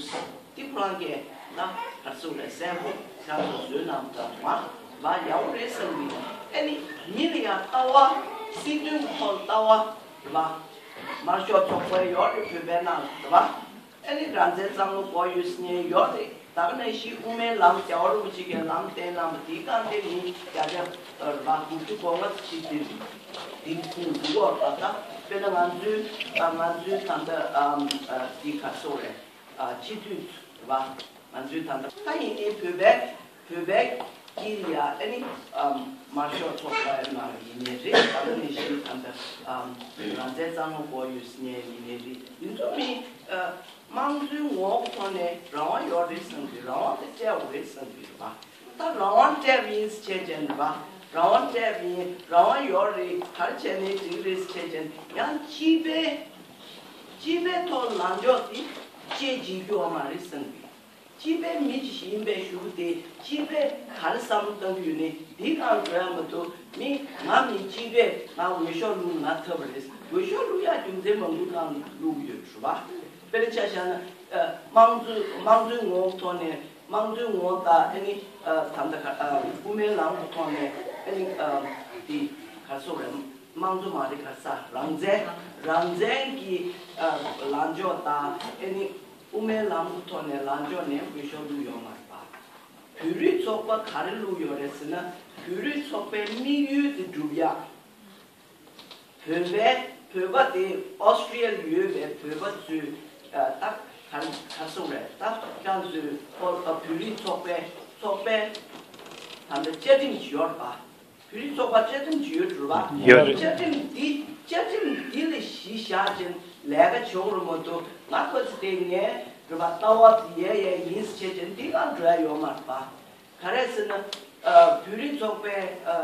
དེ་ཁོ་རང་གིས་ན་ག་རེ་ཟེར་རེད། གསལ་པོ་ཁྱེད་རང་ཚོ་བཟོས་གནང་བ་དང་མ་མ་ཡག་པོ་རེད་བསམ་གི། ཨ་ནི་མི་ལ་ཡང་ལྟ་བ་སྲིད་དོན་གྱི་ཐོག་ལ་ལྟ་བ་རེད་པ། དམར་ཤོག་ཚོགས་པ་ཡོད་རེད་བོད་པའི་ནང་ལ་རེད་པ། ཨ་ནི་རང་བཙན་བསམ་བློ་འཁོར་ཡོད་ཟེར་མཁན་ཡོད་རེད། ད་ག་ནང་བཞིན་དབུ་མའི་ལམ་རྒྱལ་བ་རིན་པོ་ཆེ་གི་ལམ་བསྟན་གནང་བ་དེའི་སྒང་དེ་མི་བརྒྱ་ཆ་ཨ་རེད་པ་དགུ་བཅུ་གོ་ལྔ་ཅིག་དེ་དེ་ཁུངས་འདུག་གོ་ད་ལྟ་དཔེར་ན་ང་ཚོའི་ཨ་ང་ཚོའི་ད་ལྟ་ཨམ་ཨ་དེ་ག་རེ་ཟེར་རེད། ཨ་སྤྱི་འཐུས་རེད་པ། ང་ཚོའི་ད་ལྟ་ད་ཡིན་ནའི་བོད་པའི་བོད་པའི་དཀྱིལ་ལ་ཡ་ཨ་ནི་ཨམ་དམར་ཤོག་ཚོགས་པའི་ནང་ཡིན་ནའི་རེད། ད་ག་ནང་བཞིན་ད་ལྟ་ཨམ་རང་བཙན་བསམ་བློ་འཁོར་ཡོད་ཟེར་མཁན་ཡིན་ནའི་རེད། དེ་ཚོ་མི་ཨ། དམངས་གཙོའི་ངོ་བོ་ཐོག་ནས་རང་དབང་ཡོད་རེད་བསམ་གི། རང་དབང་དེ་སྤྲད་དགོས་རེད་བསམ་གི་རེད་པ། ད་རང་དབང་སྤྲད་པ་ཡིན་ཟེར་བྱས་ཀྱང་རེད་པ། རང་དབང་སྤྲད་པ་ཡིན། རང་དབང་ཡོད་རེད། ག་རེ་བྱས་ནའི་འགྲིག་རེད་ཟེར་བྱས་ཀྱང་ཡང་སྤྱི་པའི་སྤྱི་པའི་ཐོག་ལངས་ཕྱོགས་དེ་བཅད་བྱེད་རྒྱུ་ཡོད་མ་རེད་བསམ་གི། སྤྱི་པའི་མི་ཞིག་ཡིན་པའི་གཞུག་དེ་སྤྱི་པས་ག་རེ་བསམ་བློ་བཏང་གི་ཡོད་ནའི་འདི་གང་འགྲོ་ཡ་མ་གཏོགས་མི་ང་མི་སྤྱི་པས་ང་འོས་ཤོག་བླུགས་ང་ཐོབ་པ་རེད། འོས་ཤོག་བླུགས་ཡ་རྒྱུ་མཚན་མང་པོའི་སྒང་བླུགས་ཡོད་རེད་པ། དཔེར་ན་ཆ་བཞག་ན་ཨ་དམངས་གཙོའི་དམངས་གཙོའི་ངོ་བོ་ཐོག་ནས་དམངས་གཙོའི་ངོ་བོ་དང་ཨ་ནི་ཨ་ད་ལྟ་ག་ཨ་དབུ་མའི་ལམ་གྱི་ཐོག་ནས་ཨ་ནི་ཨ་འདི་ག་རེ་ཟེར་རེད། དམངས་གཙོ་མ་རེད་ག་རེ་ཟེར། རང་བཙན་རང་བཙན་གྱི་ཨ་ལངས་ཕྱོགས་དང་ཨ་ནི་དབུ་མའི་ལམ་གྱི་ཐོག་ནས་ལངས་ཕྱོགས་ནས་འོས་ཤོག་བླུགས་ཡོད་མ་རེད་པ། བོད་རིགས་ཚོགས་པ་ག་རེ་བླུགས་ཡོད་རེད་ཟེར་ན་བོད་རིགས་ཚོགས་པའི་དམིགས་ཡུལ་དེ་སྒྲུབ་ཡག་བོད་པའི་བོད་པ་དེ་ཨོ་སི་ཀྲི་ཡ་ལ་ཡོད་པའི་བོད་པ་ཚོས་ཨ་ད་ག་རེ་ག་རེ་ཟེར་རེད། ད་ཁྱེད་ཚོས་ཨོ་ཨ་བོད་རིགས་ཚོགས་པའི་ཚོགས་པའི་ད་ལྟ་བཅའ་ཁྲིམས་ཤིག་ཡོད་རེད་པ། བོད་རིགས་ཚོགས་པ་བཅའ་ཁྲིམས་ཅིག་ཡོད་རེད་པ། ཡོད་རེད། བཅའ་ཁྲིམས་འདི་བཅའ་ཁྲིམས་འདི་ལ་གཞི་བཞག་ཅིང་ལས་ཀ་བྱེད་དགོས་རེད་མ་གཏོགས་ང་ཁོ་ཚོ་དེ་ངའི་རེད་པ་ལྟ་བ་དེ་ཡས་ཡས་ཡིན་ཟེར་བྱས་ཅིང་འདི་ལ་འགྲོ་ཡ་ཡོད་མ་རེད་པ། ག་རེ་ཟེར་ན་ཨ་བོད་རིགས་ཚོགས་པའི་ཨ་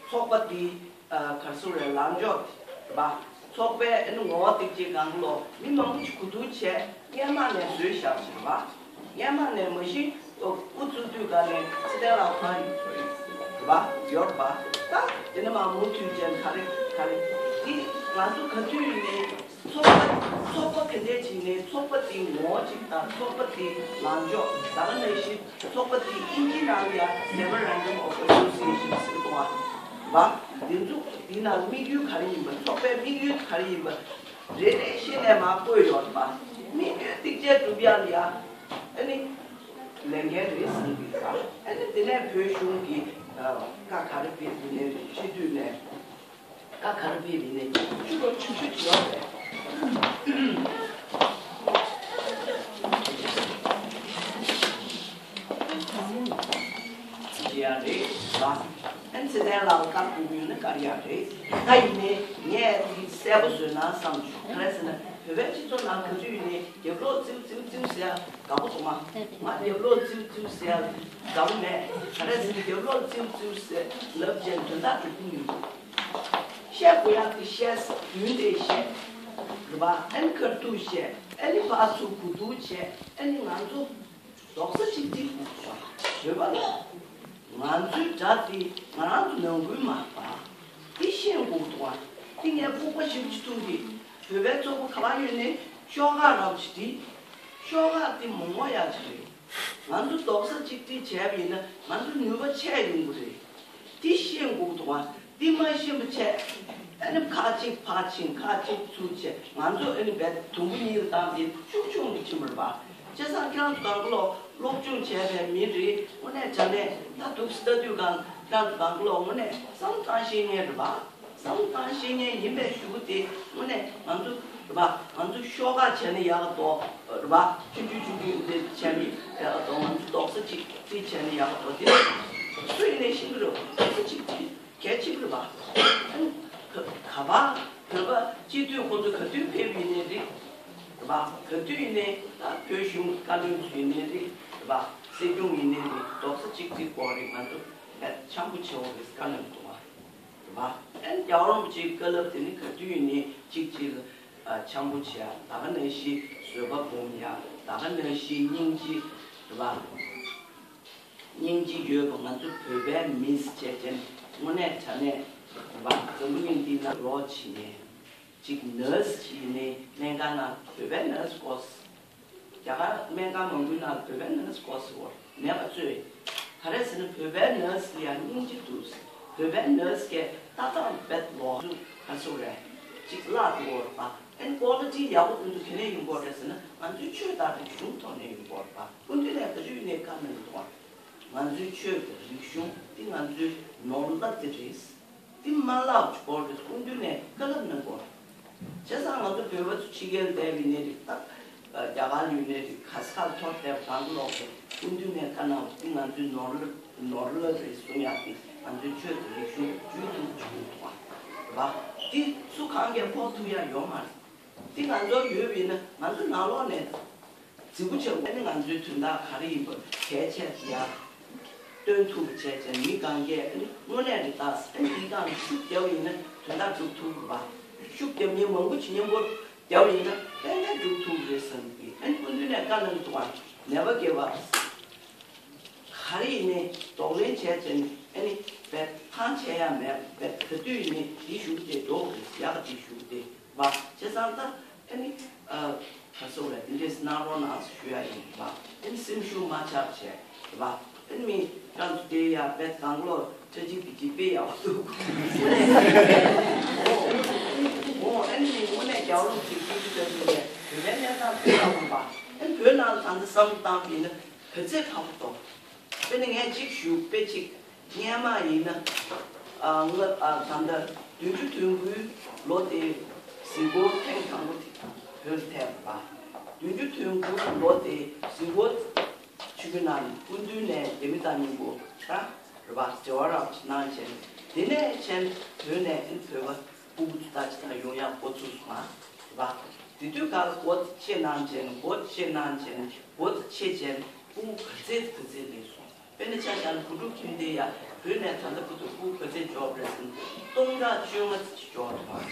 ཚོགས་པ་འདི་ཨ་ག་རེ་ཟེར་རེད། ལངས་ཕྱོགས་དེ་རེད་པ། ཚོགས་པའི་ཨ་ནི་ངོ་བོ་ཐིག་ཅིག་གང་ལོ་མི་མང་པོ་ཅིག་གོ་བསྡུར་བྱས་སྔས་མ་ནས་བཟོས་བཞག་ཟེར་བ། སྔས་མ་ནས་མ་གཞི་དབུ་བཙུགས་དུས་ག་ནས་ཚེ་བརྟན་ལགས་ཁོ་རང་ཡོད་པ་ཡོད་པ། ད་དེ་ནས་མ་མུ་མཐུད་བྱས་ག་རེ་ག་རེ་འདི་ང་ཚོ་ག་དུས་ནས་ཚོགས་པ་ཚོགས་པ་ག་འདྲས་བྱས་ནས་ཚོགས་པ་དེའི་ངོ་བོ་ཅིག་དང་ཚོགས་པ་དེའི་ལངས་ཕྱོགས་ད་ག་ནང་བཞིན་ཚོགས་པ་དེ་དབྱིན་ཇིའི་ནང་ལ་ཡང་Memorandum of Association ཟེར་གི་འདུག་བ། འདི་ཚོ་འདི་ནང་དམིགས་ཡུལ་ག་རེ་ཡིན་པ། ཚོགས་པའི་དམིགས་ཡུལ་ག་རེ་ཡིན་པ་རེ་རེ་བཞིན་ནས་མར་བཀོད་ཡོད་པ། དམིགས་ཡུལ་ཐིག་ཅན་སྒྲུབ་ཡག་ལ་ཡང་ཨ་ནི་ལས་འགན་རེ་ཟིན་པའི་བ། ཨ་ནི་དེ་ནས་བོད་གཞུང་གིས་བཀའ་ག་རེ་ཕེབས་ནས་སྤྱི་འཐུས་ནས། ཀ་ཁར་པི་བི་ནས་ཆུ་ལོ་ཆུ་ཆུ་ཆུ་ཡ་རེད་ལ། ཨན་ཚེ་བརྟན་ལགས་ཀ་ཀུ་ཡུ་ནི་ཀར་ཡ་རེད། ད་ཡིན་ནའི་ངས་དེ་གསལ་པོ་བཟོས་ན་བསམ་བྱུང་། ག་རེ་ཟེར་ན་བོད་པའི་སྤྱི་ཚོགས་ནང་ག་དུས་ཡིན་ནའི་རྒྱབ་ལོག་ཙིའུ་ཙིའུ་ཙིའུ་ཟེར་ཡ་དགའ་པོ་འདུག་མ། ང་རྒྱབ་ལོག་ཙིའུ་ཙིའུ་ཟེར་ཡ་དགའ་པོ་མེད། ག་རེ་ཟེར་ན་རྒྱབ་ལོག་ཙིའུ་ཙིའུ་ཟེར་ལབ་ཅན་དོན་དག་འགྲུབ་ཀྱི་མི་འདུག་བཤད་དགོས་ཡག་དེ་བཤད། རྒྱུན་དེ་བཤད། རེད་པ། ཨ་ནི་ཁ་ཐུག་བཤད། ཨ་ནི་ཕར་ཚུར་གོ་བསྡུར་བྱས། ཨ་ནི་ང་ཚོ་རྡོག་རྩ་གཅིག་སྒྲིལ་དགོས་ཀྱི་འདུག་བ། བོད་པ་ལ་ང་ཚོའི་དགྲ་དེ་ང་རང་ཚོ་ནང་ཁུལ་མ་རེད་པ། དེ་ཤེས་དགོས་ཀྱི་འདུག་བ། དེ་ངས་ཕོག་པ་ཞེ་པོ་ཅིག་ཐུག་གི། བོད་པའི་ཚོགས་པ་ག་པར་ཡོད་ནའི་ཤོག་ཁག་རག་ཅིག་སྒྲིལ། ཤོག་ཁག་དེ་མང་པོ་ཡག་ཅིག་རེད། ང་ཚོ་རྡོག་རྩ་གཅིག་སྒྲིལ་བྱས་པ་ཡིན་ན་ང་ཚོ་ནུས་པ་ཆེ་ཡོང་གི་རེད། དེ་ཤེས་དགོས་འདུག་བ། དེ་མ་ཤེས་པ་བྱས། ཨ་ནི་ཁག་གཅིག་ཕར་ཕྱིན་ཁག་གཅིག་ཚུར་བྱས། ང་ཚོ་ཨ་ནི་རྦད་དུམ་བུ་གཉིས་ལ་བཏང་སྟེ་ཆུང་ཆུང་གི་ཕྱིན་པ་རེད་པ། བྱས་ཙང་ཁྱེད་རང་ཚོ་གང་ག་ལོག་སློབ་སྦྱོང་བྱས་པའི་མི་རེད། དངོས་གནས་དྲང་གནས་ད་འདུག་སེ་ལྟ་དུས་གང་ཁྱེད་རང་ཚོ་གང་ག་ལོག་དངོས་གནས་བསམ་བློ་བཏང་ཤེས་མཁན་རེད་པ། བསམ་བློ་བཏང་ཤེས་མཁན་ཡིན་པའི་གཞུག་གུ་དེ་དངོས་གནས་ང་ཚོ་རེད་པ། ང་ཚོ་ཤོག་ཁག་བྱས་ན་ཡག་ག་འདུག་རེད་པ། ཆུང་ཆུང་ཆུང་ཆུང་འདི་བྱས་ན་ཡག་ག་འདུག་ང་ཚོ་རྡོག་རྩ་གཅིག་སྒྲིལ་བྱས་ན་ཡག་ག་འདུག་དེ་ སུ་ཡིན་ནའི་ཤེས་ཀྱི་རེད། ཁོ་ཚོ་གཅིག་གིས་གལ་ཆེ་གི་རེད་པ། ཨ་ནི་ག་ག་པར་བོད་པ་སྤྱི་འཐུས་ཁོང་ཚོ་ག་དུས་ཕེབས་ཡིན་ནའི་རེད། རེད་པ། ག་དུས་ཡིན་ནའི་ད་བོད་གཞུང་བཀའ་བློན་ཚོ་ཡིན་ནའི་རེད། རེད་པ། སྲིད་སྐྱོང་ཡིན་ནའི་རེད། རྡོག་རྩ་གཅིག་སྒྲིལ་དགོས་རེད། ང་ཚོ་འཆམ་པོ་བྱེད་དགོས་རེད། བཀའ་མོལ་གཏོང་བ་རེད་པ། ཨ་ནི་རྒྱལ་བ་རིན་པོ་ཆེའི་བཀའ་སློབ་དེ་ནི་ག་དུས་ཡིན་ནའི་གཅིག་གཅིག་ལ་འཆམ་པོ་བྱེད་ཡ། ད་ག་ནང་བཞིན་བཟོད་པ་སྒོམ་ཡ། ད་ག་ནང་བཞིན་སྙིང་རྗེ་རེད་པ། སྙིང་རྗེ་ཡོད་པ། ང་ཚོ་བོད་པའི་མིས་བྱས་ཅན་དངོས་གནས་དྲང་གནས་རེད་པ། འཛམ་བུ་གླིང་འདི་ནང་ལོག་ཕྱིན་ནས་གཅིག་ནར་སི་ཅིག་ཡིན་ནའི་སྨན་ཁང་ནང་བོད་པའི་ནར་སི་དགོས། རྒྱ་གར་སྨན་ཁང་མང་པོའི་ནང་བོད་པའི་ནར་སི་དགོས་ཟེར་བ་མེད་པ་བཟོས། ག་རེ་ཟེར་ན་བོད་པའི་ནར་སི་ལ་ཡང་སྙིང་རྗེ་འདུག། བོད་པའི་ནར་སི་གས་ཏག་ཏག་བེད་ལོག་ཚུགས་ག་སོ་རེད། གཅིག་བརླག་འགྲོ་གི་རེད་པ། ཨན་ཀོ་ལི་ཊི་ཡག་པོ་ཀུན་ཏུ་ག་ནས་ཡོང་གི་རེད་ཟེར་ན་ང་ཚོའི་ཆོས་དང་རིག་གཞུང་ཐོག་ནས་ཡོང་གི་རེད་པ། སྐུ་མདུན་ནས་ག་ཚོད་ཡིན་ནའི་བཀའ་གནང་གི་འདུག་པ། ང་ཚོའི་ཆོས་དང་རིག་གཞུང་འདི་ང་ཚོའི་ནོར་བ་དེ་རེད། འདི་མ་བརླག་ཅིག་དགོས་རེད། སྐུ་མདུན་ནས་བཀའ་སློབ་གནང་དགོས། བྱས་ཙང་ང་ཚོ་བོད་པ་ཚོ་ཕྱི་རྒྱལ་བསྡད་པའི་ནས་རིགས་ད་རྒྱ་གར་ཡུལ་ནས་རིགས་ག་ས་ག་ལ་ཐོར་བསྡད་པ་གང་ལོག་གི་སྐུ་མདུན་ནས་བཀའ་གནང་བ་འདི་ང་ཚོའི་ནོར་ལ་ནོར་ལ་རེད་གསུང་ཡག་གི། ང་ཚོའི་ཆོས་དང་རིག་གཞུང་རྒྱུན་དུ་བྱུང་འདུག་པ། རེད་པ། འདི་སུ་གང་གིས་ཕོག་ཐུབ་ཡག་ཡོད་མ་རེད། འདི་ང་ཚོར་ཡོད་པ་ཡིན་ན་ང་ཚོ་ནང་ལོགས་ནས། རྫིག་པོ་ཆེ་བོ་ནི་ང་ཚོའི་དོན་དག་ག་རེ་ཡིན་པ་གལ་ཆེ་ཡ། སྟོན་ཐུབ་པ་བྱས་ཙང་མི་གང་གས་ཨ་ནི་དངོས་གནས་རེད་ད། ཨ་ནི་འདི་སྒང་ལ་ཤུགས་རྒྱབ་ཡིན་ན་དོན་དག་སྒྲུབ་ཐུབ་རེད་པ། ཤུགས་རྒྱབ་མཁན་མང་པོ་ཅིག་མཉམ་པོ་རྒྱབ་ཡིན་ན་ཏན་ཏན་སྒྲུབ་ཐུབ་རེད་བསམ་གི། ཨ་ནི་སྐུ་མདུན་ནས་བཀའ་གནང་གི་འདུག་པ། ནད་པ་རྒས་པ། ག་རེ་ཡིན་ནའི་གདོང་ལེན་བྱས་ཙང་ཨ་ནི་བེད་ཐང་ཆད་ཡ་མེད། བེད་ག་དུས་ཡིན་ནའི་འདི་ཞུ་གི་དེ་འགྲོ་དགོས་རེད། ཡག་ག་དེ་ཞུ་གི་དེ། བ། བྱས་ཙང་ད་ཨ་ནི་ཨ་ག་སོགས་ལ་འདི་འདྲས་གནང་རོགས་གནང་ཞུ་ཡ་ཡིན་པ། ཨ་ནི་སེམས་ཤུགས་མ་ཆག་བྱས་པ། ཨ་ནི་མི་ཁྱེད་རང་ཚོ་དེ་ཡ་བེད་གང་ལོ་ཁྲ་ཅིག་གི་ཅིག་དཔེ་ཡག་པོ་འདུག། འོ་ཨ་ནི་མི་དངོས་གནས་རྒྱལ་བ་རིན་པོ་ཆེ་སྐུ་ཚེ་བརྟན་པོ་ནས་བོད་པའི་གནས་སྟངས་དཔེ་ཡག་པོ་པ། ཨ་ནི་བོད་ནང་ད་ལྟ་བསམ་བློ་བཏང་པ་ཡིན་ན་ག་ཚད་ཁག་པོ་འདུག། དཔེར་ན་ངས་གཅིག་ཞུ། དཔེ་གཅིག། སྔོན་མ་ཡིན་ན། ཨ་ང་ཨ་ད་ལྟ་བདུན་ཅུ་དོན་དགུའི་ལོ་དེ་གཟིགས་སྐོར་ཐེངས་དང་པོ་དེ་བོད་ལ་ཐེབས་པ། བདུན་ཅུ་དོན་དགུ་ལོ་དེ་གཟིགས་སྐོར་ཆུ་བོ་ནང་སྐུ་མདུན་ནས་སྡེ་མི་དང་མཉམ་པོ་ར་རེད་པ། འབྲེལ་བ་རགས་གནང་བྱས། དེ་ནས་ཕྱིན་བོད་ནས་ཨ་ནི་བོད་པ་སྤུ་གུ་ཚོ་ད་ཅི་ད་ཡོང་ཡག་འགོ་ཚུགས་སོང་ང་། རེད་པ། དེ་དུས་ག་ལ་སྒོ་ཕྱེ་གནང་བྱས་ནས་སྒོ་ཕྱེ་གནང་བྱས་ནས་སྒོ་ཕྱེ་བྱས་ནས་སྤུ་གུ་ག་ཚད་ག་ཚད་སླེབས་སོང་། དཔེར་ན་ཆ་བཞག་ན་བུ་ཕྲུག་ཁྱིམ་སྡེ་ཡ་བོད་ནས་ད་ལྟ་བར་དུ་སྤུ་གུ་ག་ཚད་འབྱོར་བ་རེད་ཟེར་ན་སྟོང་ཕྲག་བཅོ་ལྔ་ཙམ་ཅིག་འབྱོར་འདུག་པ།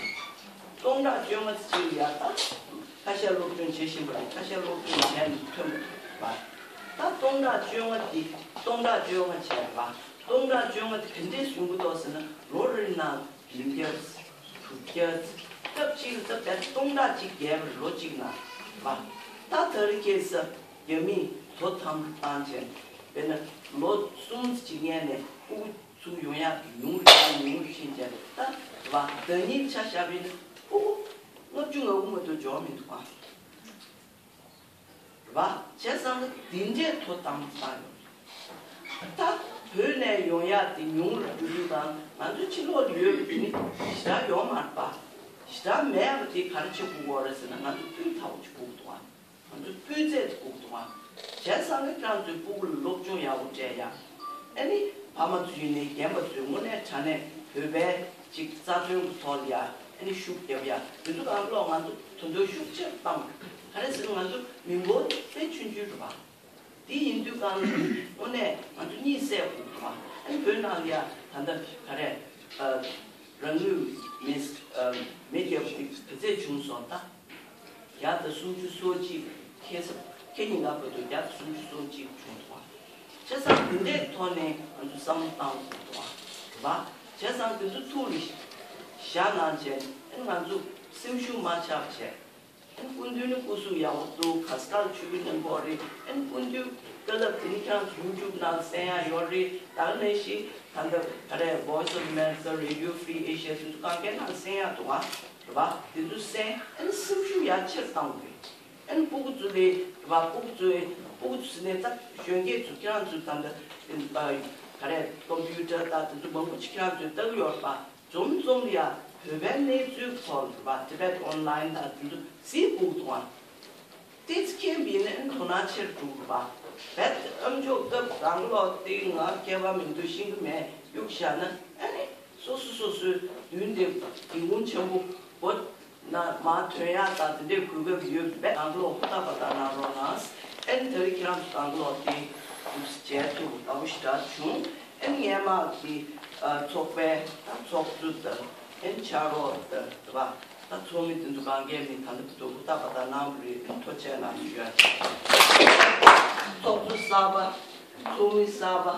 སྟོང་ཕྲག་བཅོ་ལྔ་ཙམ་ཅིག་ལ་ཡ་ད་ཁ་ཤས་སློབ་སྦྱོང་བྱེད་བཞིན་པ་རེད། ཁ་ཤས་སློབ་སྦྱོང་བྱས་ནས་ཐོན་པ་རེད་པ། ད་སྟོང་ཕྲག་བཅོ་ལྔ་འདི་སྟོང་ཕྲག་བཅོ་ལྔ་བྱས་པ། སྟོང་ཕྲག་བཅོ་ལྔ་འདི་ག་འདྲས་ཡོང་གི་འདུག་ཟེར་ན་ལོ་རེ་ནང་བདུན་བརྒྱ། དྲུག་བརྒྱ། སྐབས་གཅིག་ལ་ད་བརྒྱ་སྟོང་ཕྲག་གཅིག་བརྒལ་བ་རེད། ལོ་གཅིག་ནང་། རེད་པ། ད་ད་རེས་ཁ་སང་རྒྱ་མིས་དོ་དམ་བཏང་བྱས། དཔེར་ན་ལོ་གསུམ་གཅིག་སྔོན་ནས་སྤུ་གུ་ཚུར་ཡོང་ཡག་ཉུང་རུ་ཉུང་རུ་ཕྱིན་བྱས། ད་རེད་པ། ཟླ་ཉིན་ཆ་བཞག་པ་ཡིན་ན་སྤུ་གུ་ལྔ་བཅུ་ང་དགུ་མ་གཏོགས་འབྱོར་མི་འདུག་ཨ། རེད་པ། བྱས་ཙང་ད་འདི་འདྲའི་དོ་དམ་བཏང་ཡོད། ད་བོད་ནས་ཡོང་ཡག་དེ་ཉུང་རུ་འགྲོ་རྒྱུ་དང་ང་ཚོའི་ཕྱི་ལོགས་ལ་ཡོད་པ་དེ་ནི་ཞེ་དྲག་ཡོད་མ་རེད་པ། ཞེ་དྲག་མེད་པ་དེ་ག་རེ་བྱེད་དགོས་ཀྱི་ཡོད་རེད་ཟེར་ན་ང་ཚོ་སྤུས་དག་པོ་ཅིག་དགོས་ཀྱི་འདུག་ཨ། ང་ཚོ་སྤུས་ཚད་དེ་དགོས་ཀྱི་འདུག་ཨ། བྱས་ཙང་ཁྱེད་རང་ཚོའི་སྤུ་གུ་ལ་སློབ་སྦྱོང་ཡག་པོ་སྤྲད་ཡག། ཨ་ནི་ཕ་མ་ཚོ་ཡིན་ནའི་རྒན་པ་ཚོས་དངོས་གནས་དྲང་གནས་བོད་པའི་ཅིག་རྩ་དོན་གྱི་ཐོག་ལ་ཡ་ཨ་ནི་ཤུགས་རྒྱབ་ཡ། དེ་ཚོ་གང་ལོག་ང་ཚོ་ད་དུང་ཤུགས་ཆེར་བཏང་། ག་རེ་ཟེར་ན་ང་ཚོ་མི་འབོར་དཔེ་ཆུང་ཆུང་རེད་པ། དེ་ཡིན་དུས་གང་ལ་དངོས་གནས་ང་ཚོ་གཉིད་སད་དགོས་འདུག་པ། ཨ་ནི་བོད་ནང་ལ་ཡ་ད་ལྟ་ག་རེ་ཨ་རང་ལུས་མེ་ཨ་མེ་བརྒྱབ་པ་དེ་ག་ཚད་བྱུང་སོང་ད། བརྒྱ་དང་སུམ་ཅུ་སོ་གཅིག་ཁེ་ས་ཁེ་ཉིན་ག་བར་དུ་བརྒྱ་དང་སུམ་ཅུ་སོ་གཅིག་བྱུང་འདུག་པ། བྱས་ཙང་དེ་འདྲའི་ཐོག་ནས་ང་ཚོ་བསམ་བློ་བཏང་དགོས་འདུག་པ། རེད་པ། བྱས་ཙང་དེ་ཚོ་ཐུགས་ལ་བཞག་གནང་བྱས་ཨ་ནི་ང་ཚོ་སེམས་ཤུགས་མ་ཆག་བྱས། ཨ་ནི་སྐུ་མདུན་ནི་སྐུ་གཟུགས་ཡག་པོ་འདུག། ག་ས་ག་ལ་ཆུ་བོ་གནང་གི་ཡོད་རེད། ཨ་ནི་སྐུ་མདུན་བཀའ་སློབ་དེ་ནི་ཁྱེད་རང་ཚོ་ཡུ་ཊུབ་ནང་གསན་ཡག་ཡོད་རེད། ད་ག་ནང་བཞིན་ད་ལྟ་ག་རེ་Voice of America, Radio Free Asia དེ་ཚོ་གང་གའི་ནང་གསན་ཡག་འདུག་ཨ། རེད་པ། དེ་ཚོ་གསན་ཨ་ནི་སེམས་ཤུགས་ཡག་ཆེར་བཏང་དགོས་རེད། ཨ་ནི་སྤུ་གུ་ཚོ་ལ་རེད་པ། སྤུ་གུ་ཚོ་སྤུ་གུ་ཚོ་ཟེར་ནས་ད་གཞོན་སྐྱེས་ཚོ་ཁྱེད་རང་ཚོ་ད་ལྟ་ག་རེ་ཀམ་པུ་ཊར་དང་དེ་ཚོ་མང་པོ་ཅིག་ཁྱེད་རང་ཚོས་ལྟ་གི་ཡོད་རེད་པ། འཛོམས་འཛོམས་ལ་ཡ་བོད་པའི་གནས་ཚུལ་ཐོག་ལ་རེད་པ། Tibet Online དང་དེ་ཚོ་གཟིགས་དགོས་འདུག་ཨ། ཏོག་ཙམ་མཁྱེན་པ་ཡིན་ན་ཨ་ནི་དོ་སྣང་ཆེར་འགྲོ་གི་རེད་པ། བས་ཨམ་ཅོག་སྟབས་རང་ལོག་སྟེ་ང་སྐྱེ་བ་མི་འདུག་ཤིང་གི་མེད་གཡུག་བཞག་ན་ཨ་ནི་སོ་སོ་སོ་སོའི་མདུན་དེ་སྒེའུ་ཁུང་ཆེན་པོ་བོད་ན་མ་ཐོན་ཡག་དང་དེ་འདྲའི་གོ་སྐབས་ཡོད་པས་རང་ལོག་ཧུར་ཐག་པ་དང་གནང་རོགས་གནང་། ཨ་ནི་དེ་རིང་ཁྱེད་རང་ཚོ་རང་ལོག་སྟེ་འདུག་སེ་མཇལ་ཐུབ་དགའ་པོ་ཞེ་དྲག་བྱུང་། ཨ་ནི་ངས་མ་གི་ཚོགས་པའི་ཚོགས་གཙོ་དང་ཨ་ནི་ཕྱག་རོགས་དང་དེ་བ། ད་ཚོགས་མི་དེ་ཚོ་གང་གའི་མི་ད་ལྟ་དུ་ཧུར་ཐག་པ་དང་གནང་བ་རེད། ཐུགས་རྗེ་གནང་ཞུ་ཡ། ཚོགས་གཙོ་གསར་པ། ཚོགས་མི་གསར་པ།